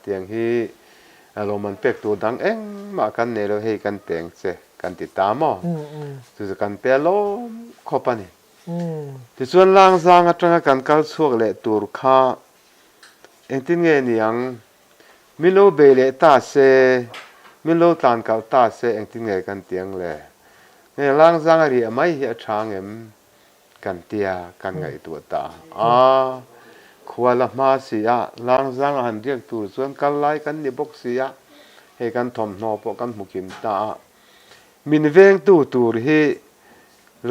tiang hi lawmman pek tur dang engmah kan nei lo hei kan peng che kan ti ta maw? Chu chu kan pe lawm khawp a ni. Tichuan Langzang atanga kan kal chhuak leh tur kha engtin nge niang? Min lo bei leh ta se, min lo tlan kalh ta se engtin nge kan ti ang le? Nge Langzang a riah mai hi a tha ngem? Kan tia kan ngaihtuah ta a. Khua la hma si a, Langzang a han riak tur chuan kal lai kan ni bawk si a, hei kan thawmhnaw pawh kan hmu kim ta a. Min vengtu tur hi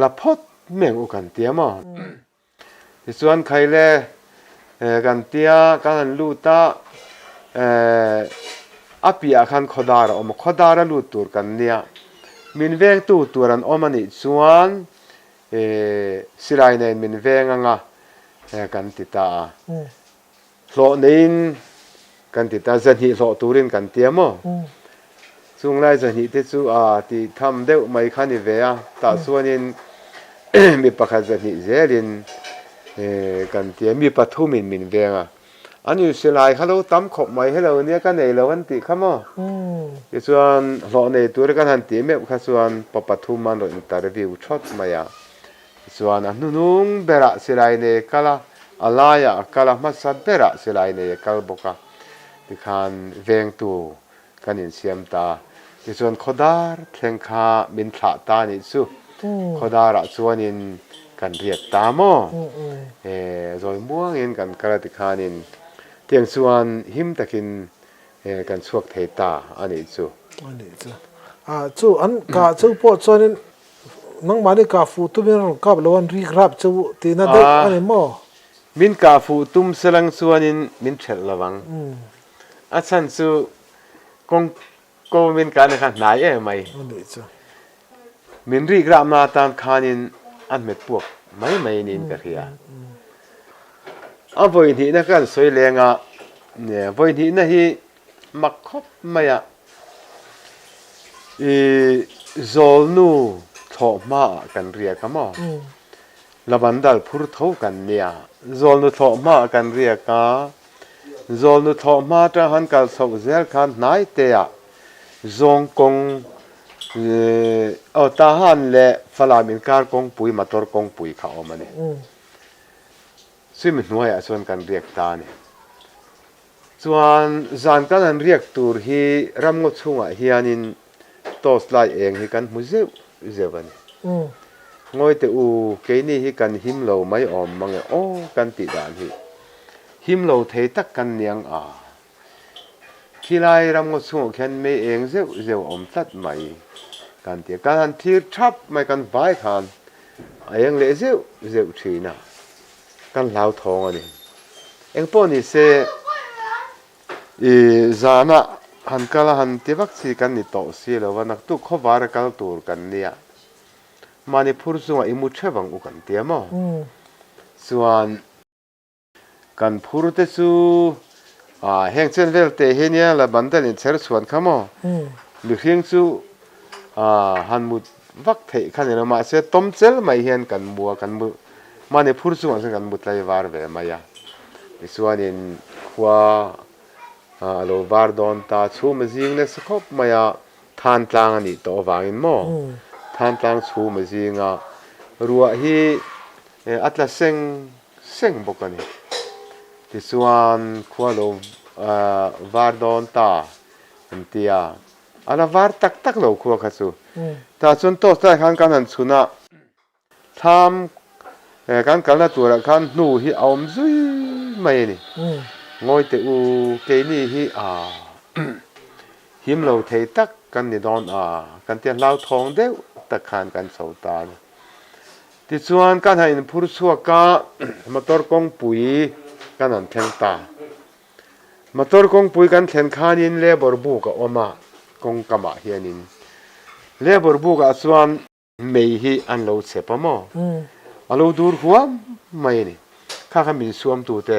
la phawt meng u kan tia maw? Tichuan Khaile kan tia kan han lut a, a piahah khan khawdar a awm a, khawdar a lut tur kan nia. Min vengtu tur an awm a nih chuan silai nen min veng anga kan ti ta a. Hlawh neiin kan ti ta, zahnih hlawh turin kan ti a maw? Chung lai zahnih te chu a tih tham deuh mai kha ni ve a, tah chuanin mi pakhat zahnih zelin kan ti a, mi pathumin min veng a. An inhrilh lai kha lo tam khawp mai hello nia ka nei lo an tih kha maw? Tichuan hlawh nei tura kan han tih meuh kha chuan pa pathum an rawn interview thawt mai a. Tichuan a hnuhnung berah silai nei a kal a, a laiah a kal a, hmasa berah silai nei a kal bawk a, tikhan vengtu kan insiam ta. Tichuan Khawdar thleng kha min thlah ta nih chu. Khawdarah chuanin kan riak ta maw? Zawi muangin kan kal a tikhanin tiang chuan him takin kan chhuak thei ta a nih chu. A nih chu. Ah chu an kah chu pawh chuanin nangmahni kah fuh tumin rawn kap lo an rik rap chu tihna deuh a ni maw? Min kah fuh tum selang chuanin min ṭhelh lo ang. A chhan chu kawng ko min kahna kha hnai em mai. A nih chu. Min rik rahna atan khanin a hmet puak mai mai niin ka hria. A vawi hnihna ka han sawi leng a, vawi hnihna hi mak khawp mai a, i zawlnu thlawh hmaah kan riak a maw? Lavandal phur tho kan nia. Zawlnu thlawh hmaah kan riak a, Zawlnu thlawh hma atang han kal chhoh zel khan hnai teah zawng kawng aw Tahan leh Falam inkar kawngpui motor kawngpui kha a awm a ni. Chumi hnuaiah chuan kan riak ta a ni. Chuan zan kan han riak tur hi ramngaw chhungah hianin torch light eng hi kan hmu zeuh zeuh a ni. Ngawi teh u, keini hi kan him lo mai awm mang e aw kan tih dan hi him lo thei tak kan niang a. Khilai ramngaw chhungah khian mei eng zeuh zeuh a awm tlat mai kan ti a. Kan han thlir thap mai kan vai khan a eng leh zeuh zeuh thin a, kan hlauthawng a ni. Engpawh ni se i zana han kal a han ti vak chi kan ni tawh si lo va, naktuk khawvar a kal tur kan nia. Mahni phur chungah i mu theuh ang u kan ti a maw? Chuan kan phur te chu heng chen vel teh hi nia la bandal in chher chhuan kha maw? Mihring chu han mut vak theih kha ni lo mahse tawm chel mai hian kan mu a, kan mu mahni phur chungah chuan kan mu tlai var ve mai a. Tichuanin khua a lo var dawn ta, chhum a zing nasa khawp mai a. Than tlang a nih tawh avangin maw than tlang chhum a zinga ruah hi a tla seng seng bawk a ni. Tichuan khua lo var dawn ta an ti a, a la var tak tak lo khua kha chu. Tah chuan torch lai khan kan han chhun a. Thlam kan kalna turah khan hnu hi a awm zui mai a ni. Ngawi teh u, keini hi a him lo thei tak kan ni dawn a, kan tia hlauthawng deuh tak khan kan chho ta a ni. Tichuan kan han inphur chhuak a, motor kawngpui kan han thleng ta. Motor kawngpui kan thlen khanin labour buk a awm a, kawngkamah hianin. Labour bukah chuan Mei hi an lo chep a maw? A lo dur huam mai a ni. Kha kha min suamtute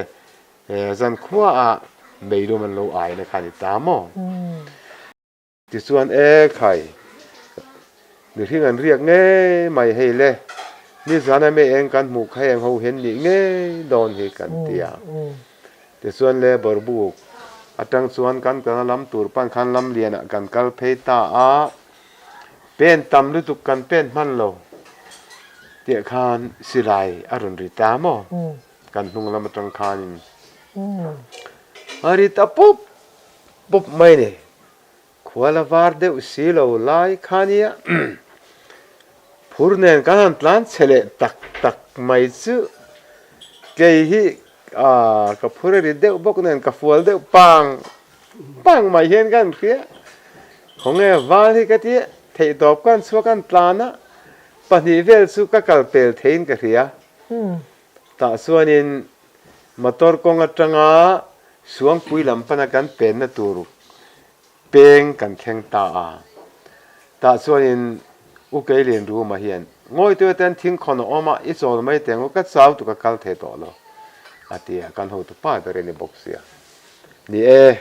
zankhuaah mei lum an lo aina kha a ni ta maw? Tichuan e khai, mihring an riak ngei mai hei le, nizana mei eng kan hmuh kha heng ho hian nih ngei dawn hi kan ti a. Tichuan le Borbuk atang chuan kan kalna lam tur pan khan lamlianah kan kal phei ta a. Pen tam lutuk kan pen hman lo tih khan silai a rawn ri ta maw? Kan hnung lam atang khanin a ri ta pup pup mai ni. Khua la var deuh si lo lai kha nia phur nen kan han tlan chhe leh tak tak mai chu kei hi ka phur a ri deuh bawk nen ka fual deuh pang Pang mai hian kan hria. Khawnge val hi ka ti a, theihtawp kan chhuak an tlan a, pahnih vel chu ka kal pel theiin ka hria. Tah chuanin motor kawng atanga Suangpui lam pana kan penna tur peng kan thleng ta a. Tah chuanin U Keilin Ruma hian, Ngawi tute ten thingkhawn a awm a, i chawl mai teng u, ka chau tu ka kal thei tawh lo, a ti a, kan hotu pa ber a ni bawk sia. Ni e,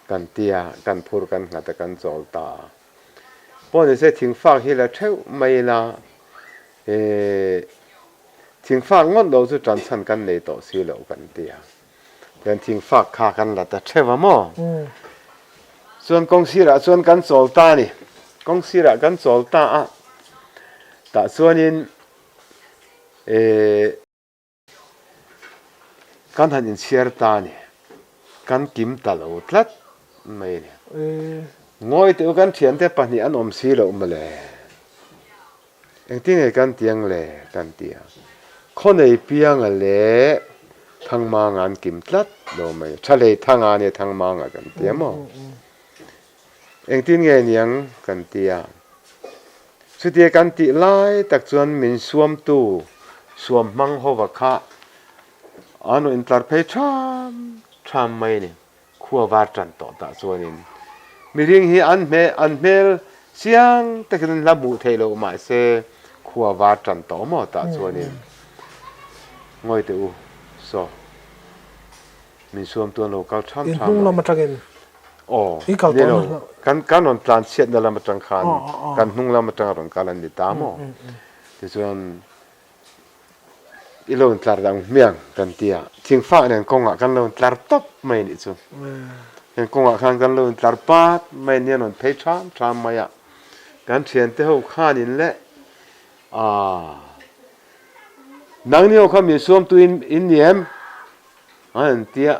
kan ti a, kan phur kan nghat a, kan chawl ta a. Pawh ni se thingfak hi la theuh mai ila, e, thingfak ngawt lo chu tan chhan kan nei tawh si lo kan ti a. Tichuan thingfak kha kan la ta theuh a maw? Chuan kawng sirah chuan kan chawl ta a ni. Kawng sirah kan chawl ta a, tah chuanin e, Kan han inchhiar ta a ni. Kan kim ta lo tlat mai a ni. Ngawi teh u kan thiante pahnih an awm si loh mawle. Engtin nge kan ti ang le? Kan ti a. Khawnei pianga leh Thangmanga an kim tlat lo mai. Thalei Thanga nia Thangmanga kan ti a maw? Engtin nge niang kan ti a. Chutia kan tih lai tak chuan min suamtu suam hmang hova kha an rawn intlar phei ṭham ṭham mai a ni. Khua var ṭan tawh tah chuanin mihring hi an hmel an hmel chiang takin an hla hmuh theih loh mahse khua var ṭan tawh maw tah chuanin ngawi teh u saw min suam tu an lo kal ṭham In ṭham hnung lam mai. aṭangin Aw i kal ni tawh lo na kan kan rawn tlan chhiatna lam aṭang khan kan hnung lam aṭang a rawn kal an ni ta maw tichuan I lo intlar dang hmiang kan ti a, thingfak nen kawngah kan lo intlar tawp mai a nih chu. Heng kawngah khan kan lo intlar pat mai a nia rawn phei ṭham ṭham mai a. Kan ṭhiante ho khanin leh aah nangni ho kha min suamtu in in ni em? An han ti a,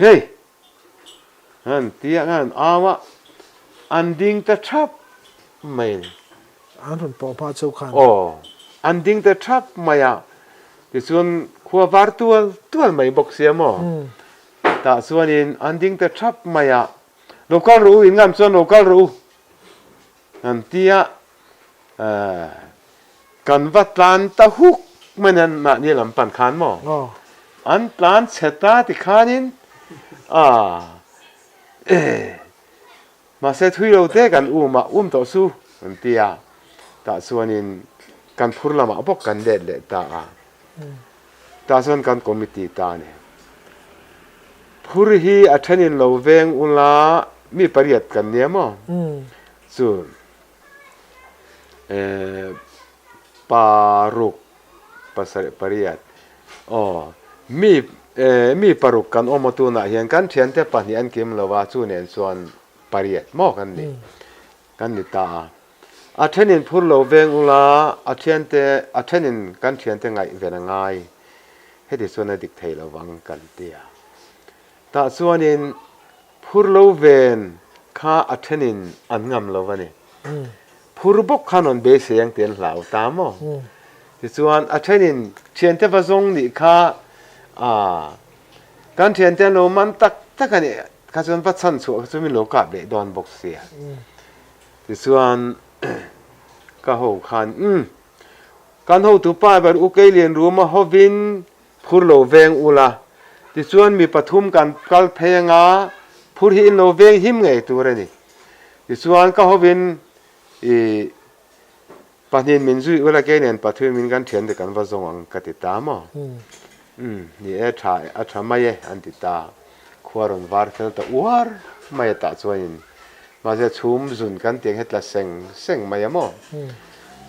hei an han ti a, an han au a, an ding ta ṭhap mai a ni. An rawn pawh hma cheu khan. Aw, an ding ta thap mai a, tichuan khua var tual tual mai bawk sia maw? Tah chuanin an ding ta thap mai a, Lo kal rawh u, in ngam chuan lo kal rawh u, an ti a, kan va tlan ta huk mai nen mahni lam pan khan maw? An tlan chhe ta tikhanin a Mahse thui lo te kan um a, um tawh su an ti a, tah chuanin kan phur lamah bawk kan let leh ta a, tah chuan kan committee ta a ni. Phur hi a thenin lo veng ula mi pariat kan nia maw? Chu paruk pasarih pariat aw mi mi paruk kan awm a tunah hian kan thiante pahnih an kim lo a chu nen chuan pariat maw kan ni kan ni ta a a thenin phur lo veng ula a thiante a thenin kan thiante ngaih ven a ngai heti chuan a dik thei lo vang kan ti a tah chuanin Phur lo ven kha a thenin an ngam lo a ni. Phur bawk khan rawn beisei ang tih an hlau ta maw? Tichuan a thenin thiante va zawng nih kha ah kan thiante an lo man tak tak a nih kha chuan va chhan chhuah kha chu min lo kap leh dawn bawk sia. Tichuan ka ho khan umm kan hotupa ber U Keilian Ruma hovin Phur lo veng ula, tichuan mi pathum kan kal phei anga phur hi in lo veng him ngei tur a ni. Tichuan ka hovin i pahnih min zui ula kei nen pathum in kan thian te kan va zawng ang ka ti ta maw? Umm ni e tha a tha mai e an ti ta. Khua rawn var fel ta uar mai a tah chuanin mahse chhum zun kan tiang hi tla seng seng mai a maw?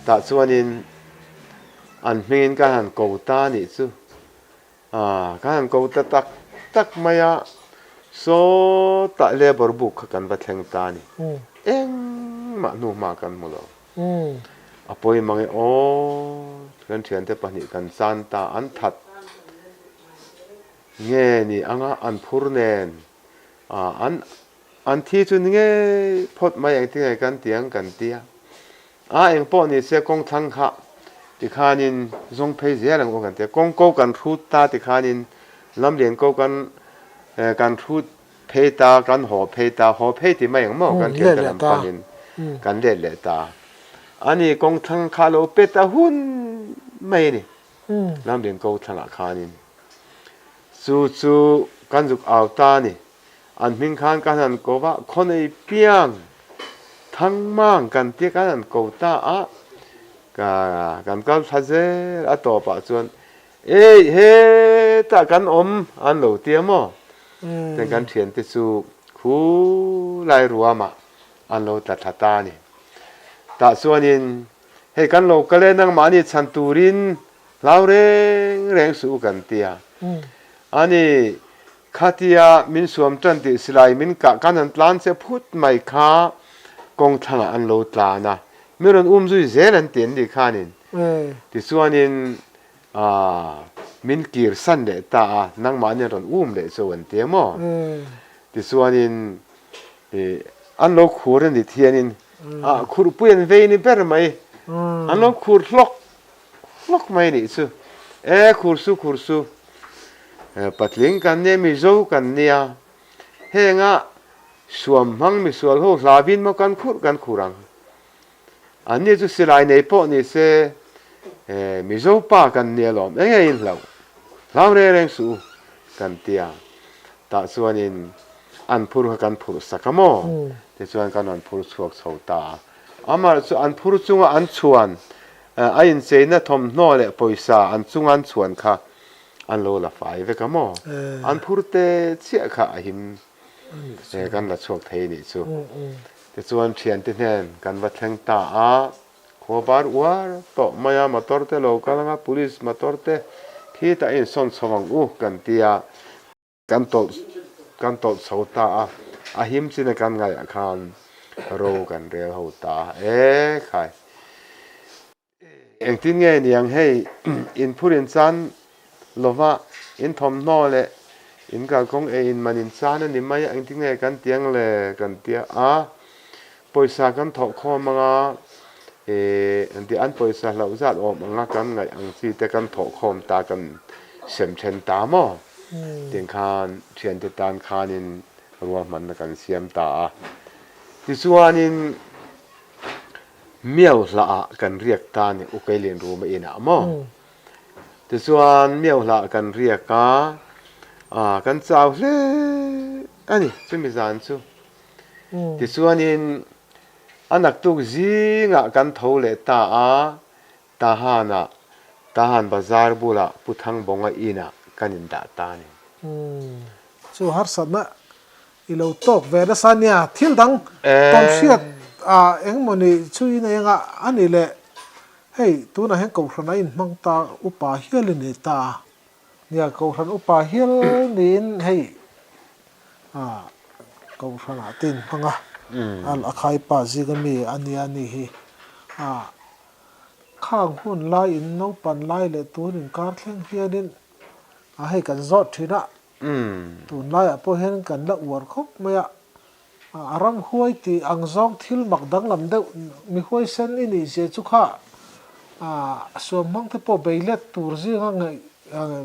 Tah chuanin An hmingin ka han ko ta anih chu. Aaa, ka han ko ta tak tak mai a, sawtah labour book kha kan va thleng ta a ni. Engmah hnu hma kan hmu lo. A pawi mang e aw, kan thiante pahnih kan chan ta, an that nge ni anga an phur nen, aa an an thi chu ni ngei phawt mai engtin nge kan ti ang kan ti a. A eng pawh ni se kawng thlang kha tikhanin zawng phei zel ang aw kan ti a, kawng ko kan hrut ta tikhanin lamlian ko kan kan hrut phei ta, kan haw phei ta, haw phei ti mai ang maw kan thian te lam panin kan let leh ta. Ani kawng thlang kha lo pet a hun mai a ni lamlian ko thlangah khanin chu chu kan zuk au ta a ni. An hming khan kan han ko va, khawnei piang thangmang kan tia kan han ko ta a, ka kan kal thla zel a tawpah chuan Ei hetah kan awm an lo tia maw? Chuan kan thiante chu khulai ruamah an lo tla thla ta a ni. Tah chuanin hei kan lo kal e nangmahni chhan turin hlau reng reng suh u kan tia. Ani Khatia min suam tan tih silai min kah kan han tlan che phut mai kha kawng thlangah an lo tlan a, mi rawn um zui zel an ti an nih khanin tichuanin min kir san leh ta a, nangmahni an rawn um leh chu an ti a maw? Tichuanin. An lo khur a ni thianin ah khurhpui an vei ni ber mai. An lo khur hlawk hlawk mai nih chu. E khur su khur su patling kan nia Mizo kan nia henga suam hmang misual ho hlavin maw kan khurh kan khur ang. An ni chu silai nei pawh ni se Mizo pa kan nia lawm eng nge in hlauh hlau reng reng suh u kan tia tah chuanin an phur kha kan phurh sak a maw tichuan kan rawn phur chhuak chho ta a amaherawhchu chu an phur chunga an chhuan a incheina thawmhnaw leh pawisa an chunga an chhuan kha an lo la fai vek a maw an phur te chiah kha a him kan la chhuak thei nih chu. Tichuan thiante hnen kan va thleng ta a, khua bar uar tawh mai a, motor te lo kal anga police motor te khitah insawn chho ang u kan ti a, kan tawlh kan tawlh chho ta a, a him chin a kan ngaihah khan ro kan rel ho ta a, e khai. Engtin nge niang hei in phur in chan lova in thawmhnaw leh in kalkawng ei in man in chan a ni mai a, engtin nge kan tiang le kan tia a, pawisa kan thawh khawm anga ih engti an pawisa hlauh zat awm anga kan ngaih ang chi te kan thawh khawm ta kan sem then ta maw tiang khan thiante tan khanin ruahmanna kan siam ta a, tichuanin. Miau hlah ah kan riak ta ni u Keilin room a inah maw? Tichuan miau hlah kan riak a, ah kan chau hle a ni chumi zan chu. Tichuanin a naktuk zingah kan tho leh ta a, Tahanah, Tahan bazar bulah Pu Thangbawnga inah kan indah ta a ni. Chu harsatna I lo tawk ve nasa nia, thil dang tawn hriat ah engmawni chu in eng a a ni le, hei tunah hian Kohhran a inhmang ta upa hial i ni ta a, nia Kohhran upa hial niin hei ah Kohhran ah te inhmang a, a khaipa zinga mi a nia ni hi ah khang hun lai in naupan lai leh tun inkar thleng hianin ah hei kan zawt thin a. Tunlaiah pawh hian kan la uar khawp mai a, a ram huai tih ang zawng thil mak danglam deuh mi huaisen i nih zia chu kha suam hmang te pawh bei let tur zinga ngaih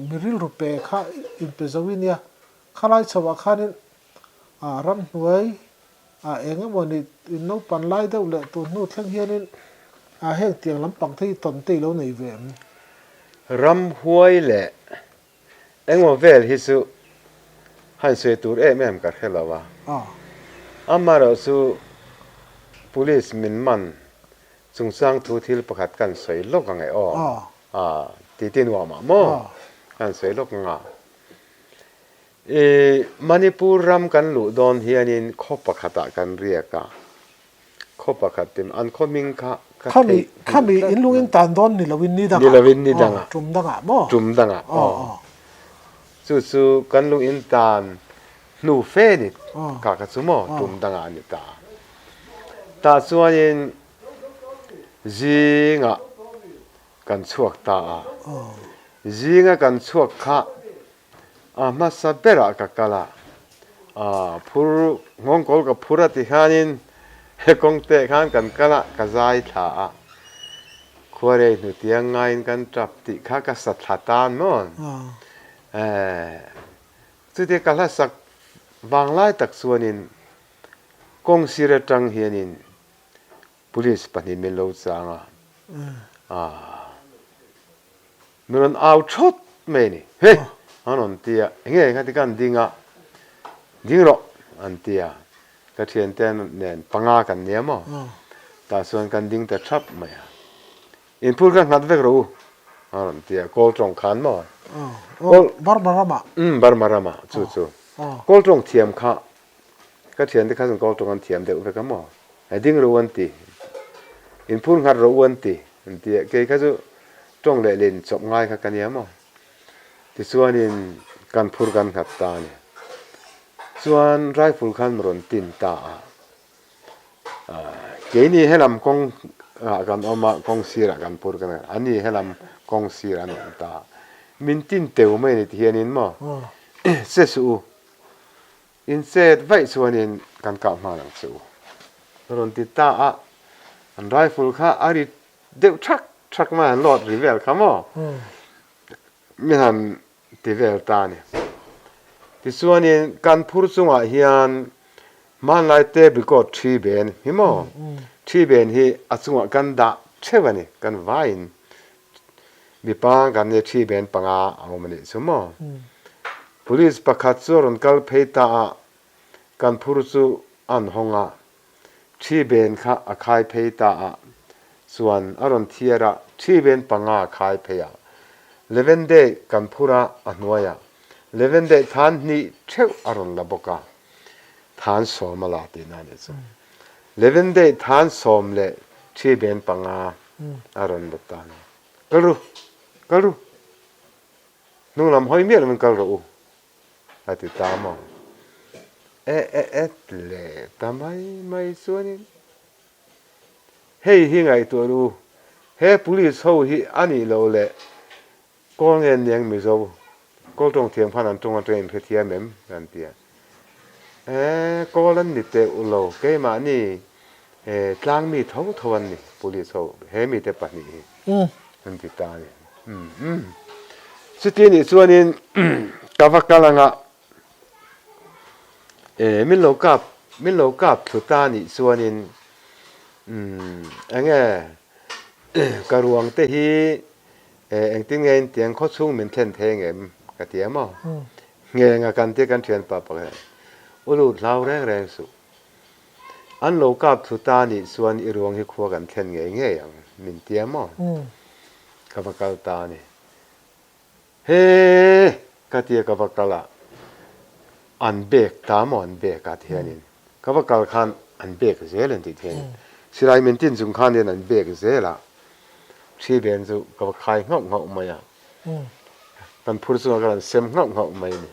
mi rilru pe kha inpe zo i nia. Khalai chhoah khanin ramhnuai eng emaw ni in naupan lai deuh leh tun hnu thleng hianin heng tiang lampang te hi tawn te i lo nei ve em? Ramhuai leh Engmaw vel hi chu han sawi tur em em ka hre lo a, amaherawh chu Police min man chungchang thu thil pakhat kan sawi lawk ang e aw, a titi nuam ah maw kan sawi lawk ang a. I Manipur ram kan luh dawn hianin khaw pakhatah kan riak a, Khaw pakhat tin an khaw hming kha ka theih Khami in lung in tan dawn ni loin ni dangah. Ni loin ni dangah. Tum dangah maw? Tum dangah aw. Chu chu kan lung in tan hnu fe ni kha kha chu maw tum dangah a ni ta. Tah chuanin zingah kan chhuak ta a. Zinga kan chhuak kha A hmasa berah ka kal a, a phur nghawngkawl ka phur a ti khanin he kawng teh khan kan kal a, ka zai thla a, khuarei hnutiang ngaiin kan tap tih kha ka sa thla tan maw? Eh, chutia ka hla sak vanglai tak chuanin kawng sir atang hianin Police pahnih min lo chang a, ah. Min rawn au thawt mai a ni. Hey! An rawn ti a, enge kha ti khan ding a, ding rawh an ti a, ka thiante nen panga kan nia maw? Tah chuan kan ding ta thap mai a, inphur kha nghat vek rawh u an rawn ti a, kawl tawng khan maw? Kawl Burma ramah. Umm Burma ramah chu chu. Kawl tawng thiam kha Ka thiante kha chuan kawl tawng an thiam deuh vek a maw? He ding ro an ti, inphur nghat ro u an ti, an ti a, kei kha chu tawng leh len chawp ngai kha ka nia maw? Tichuanin kan phur kan nghat ta a ni. Chuan rifle khan rawn tin ta a, keini helam kawng ah kan awm a, kawng sirah kan phur kan nghat, ani helam kawng sirah an awm ta a, min tin teu mai a ni ti hianin maw, che suh u, In chet vaih chuanin kan kah hman ang che u. Rawn ti ta a, an rifle kha a ri deuh thak thak mai, an load ri vel kha maw? Min han ti vel ta a ni. Tichuanin kan phur chungah hian hmanlai table coat thi ben hi maw? Thi ben hi a chungah kan dah theuh a ni, kan vaiin mipa kan nia thi ben panga a awm a nih chu maw? Police pakhat chu a rawn kal phei ta a, Kan phur chu an hawng a, thi ben kha a khai phei ta a, chuan a rawn thiar a, thi ben panga a khai phei a. Levende kan phur a, a hnuai a, Levende than hnih theuh a rawn la bawk a, than sawm a la tihna a nih chu. Levende than sawm leh thi ben panga a rawn la ta a ni. Kal ru, kal ru, hnung lam hawi miah lovin kal rawh u. A ti ta maw? E e e leh ta mai mai chuanin hei hi ngaihtuah ru, he police ho hi a nih loh leh kawl nge niang Mizo kawl tawng thiam khan an tawng atangin hrethiam em? Kan ti a. E kawl an ni teh u lo, keimahni e tlangmi tho tho an ni police ho he mite pahnih hi an ti ta a ni. Chuti nih chuanin ka va kal anga e min lo kap min lo kap thlu ta nih chuanin enge ka ruang te hi e engtin nge in tiang khaw chhung min thlen thei ang em ka ti a maw nghenga kan tia kan thianpa pakhat u lut hlau reng reng suh. An lo kap thu ta nih chuan i ruang hi khua kan thlen ngei ngei ang, min tia maw? Ka va kal ta a ni. He! Ka tia ka va kal a, an bek ta maw an bek a ti hianin, ka va kal khan an bek zel an tih hianin, silai min tin chung khan hian an bek zel a, thi ben chu ka va khai nghauh nghauh mai a, kan phur chungah khan an sem nghauh nghauh mai a ni.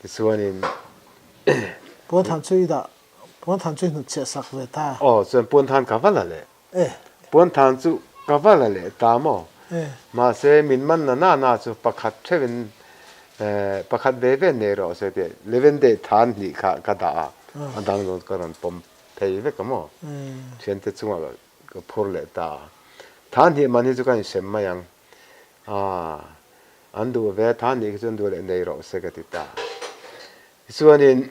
Tichuanin. Puanthan chu i dah, puanthan chu i hnutchhiah sak ve ta. Aw, chuan puanthan ka va la leh. E. Puanthan chu ka va la leh ta maw? E. Mahse, min man na na na chu pakhat theuhin, pakhat ve ve nei rawh se tih Levende than hnih kha ka dah a, a dang zawng chu ka rawn pawm phei vek a maw? Thiante chungah ka phur leh ta a. Than hnih man hi chu ka insem mai ang. Aaa, an duh ve tha nih khi chuan duh leh nei rawh se ka ti ta. Tichuanin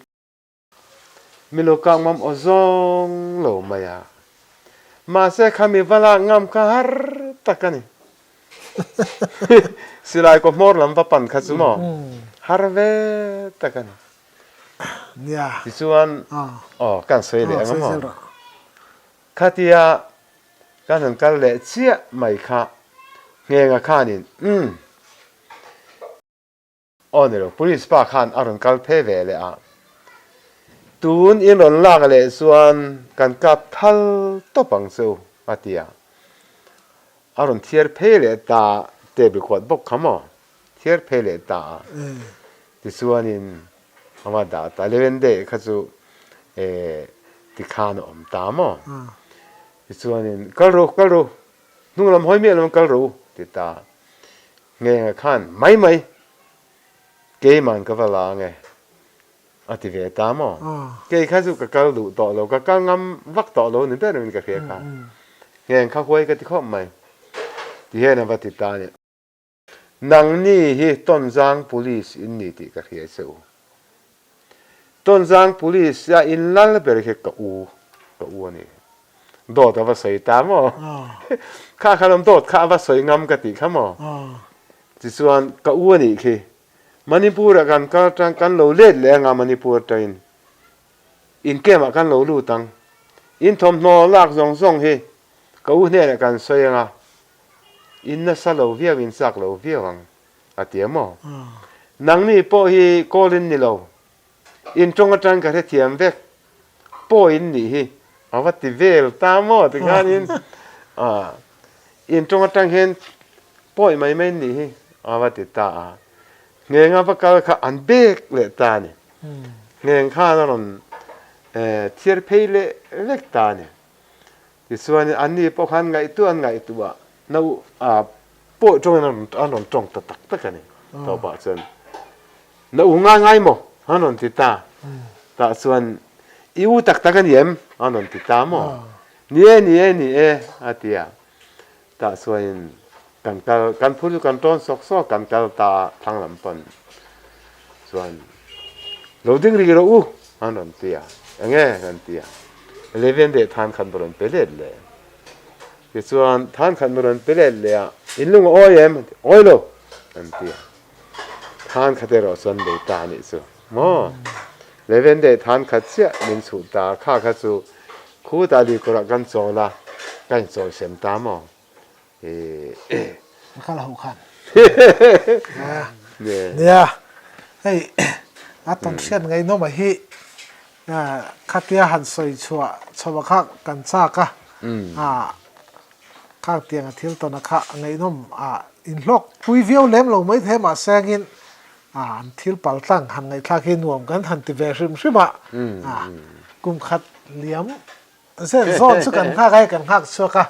milo kak ngam aw zawng lo mai a, mahse khami va lak ngam kha har tak a ni. Silai kaw hmawr lam va pan kha chu maw har ve tak a ni. Nia. Tichuan aw kan sawi leh ang a maw? Khatia Kan han kal leh chiah mai kha Nghenga khanin umm aw ni lo police pa khan a rawn kal phei ve leh a, tun in rawn lak leh chuan kan kap thal tawp ang chu a ti a, a rawn thiar phei leh ta table khuat bawk kha maw thiar phei leh ta a tichuanin a va dah ta Levende kha chu eh tikhan a awm ta maw. Tichuanin, Kal ru, kal ru, hnung lam hawi miah lo in kal ru, ti ta. Nghenga khan, Mai mai, keiman ka va la ange, a ti ve ta maw? Kei kha chu ka kal duh tawh lo, ka kal ngam vak tawh lo ni ber in ka hria kha. Ngheng kha huai ka ti khawp mai, ti hian a va ti ta a ni. Nangni hi Tonzang Police in ni tih ka hria che u. Tonzang Police a in lal ber hi ka u, ka u a ni. Dawt a va sawi ta maw? Kha kha lawm dawt kha a va sawi ngam ka tih kha maw? Tichuan ka u a nih khi. Manipur ah kan kal atang kan lo let leh anga Manipur atangin in camp ah kan lo lut ang. In thawmhnaw lak zawng zawng hi ka u hnenah kan sawi anga In nasa lo viau in chak lo viau ang a ti a maw? Nangni pawh hi kawl in ni lo, in tawng atang ka hrethiam vek pawh in nih hi a va ti vel ta maw tikhanin in tawng atang hian pawi mai mai in nih hi a va ti ta a. Nghenga va kal kha an bek leh ta a ni. Ngheng khan a rawn thiar phei leh vek ta a ni. Tichuan anni pawh khan ngaihtuah an ngaihtuah no pawh tawngin an rawn tawng ta tak tak a ni. Tawpah chuan na u ngai ngai maw an rawn ti ta. Tah chuan I u tak tak a ni em? A rawn ti ta maw? Ni e, ni e, ni e, a ti a. Tah chuanin kan kal, kan phur chu kan tawn sawk sawk, kan kal ta a, thlang lam pawn chuan lo ding ri rawh u an rawn ti a. Enge kan ti a, Levian deh than khat rawn pe let leh. Tichuan than khat rawn pe let leh a, in lung a awi em? An ti, awi lo an ti a. Than khat erawh chuan lei ta a nih chu maw? Leven deh than khat chiah min chhuh ta, kha kha chu khutah luikawrah kan chawl a, kan inchawl sem ta maw? Eeh. Ka kal ho khan. Nia, hei a tawn hriat ngaihnawm a hi khatia han sawi chhuah chho a kha kan chak a, Khang tianga thil tawn a kha a ngaihnawm a inhlawk pui viau lem lo mai thei mahse angin an thil pal tlang han ngaihthlak hi nuam kan han ti ve hrim hrim a, kum khat liam zel zawn chu kan nghak a hei kan nghak chhuak a,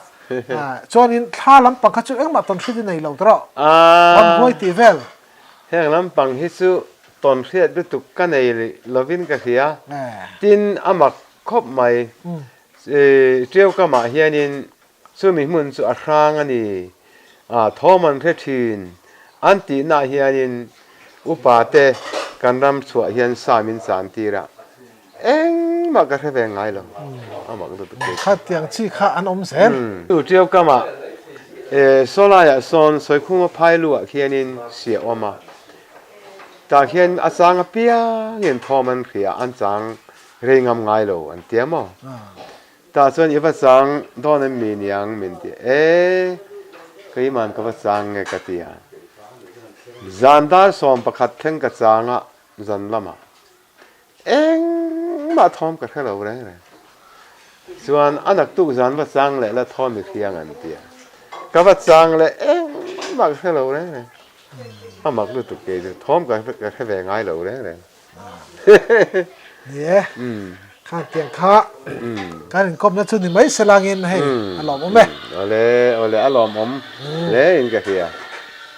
chuanin thla lampang kha chu engmah tawn hriat i nei lo tawh ramhuai tih vel. Heng lampang hi chu tawn hriat lutuk ka nei lovin ka hria, tin a mak khawp mai. Ṭiau kamah hianin chumi hmun chu a hrang a ni. A thawm an hre ṭhin. An tihnaah hianin upate kan ram chhuah hian sa min chan tir a, engmah ka hre ve ngai lo. A mak lutuk teh. Khatiang chi kha an awm zel. Chu ṭiau kamah sawlaiah sawn Sawikhuma phai luah khianin siah awm a, tah khian a chang apiangin thawm an hria, an chang Rei ngam ngai lo an tia maw? Tah chuan i va chang dawn em mi niang min ti e, keiman ka va chang nge ka ti a. Zan dar 11 thleng ka chang a zan lamah engmah thawm ka hre lo reng reng. Chuan a naktuk zan va chang leh la thawm i hriang an ti a. Ka va chang leh engmah ka hre lo reng reng. A mak lutuk kei chu thawm ka hre ve ngai lo reng reng. Ni e, khang tiang kha kan inkawmna chu ni mai se langin hei a lawmawm e. Awle, awle a lawmawm hle in ka hria.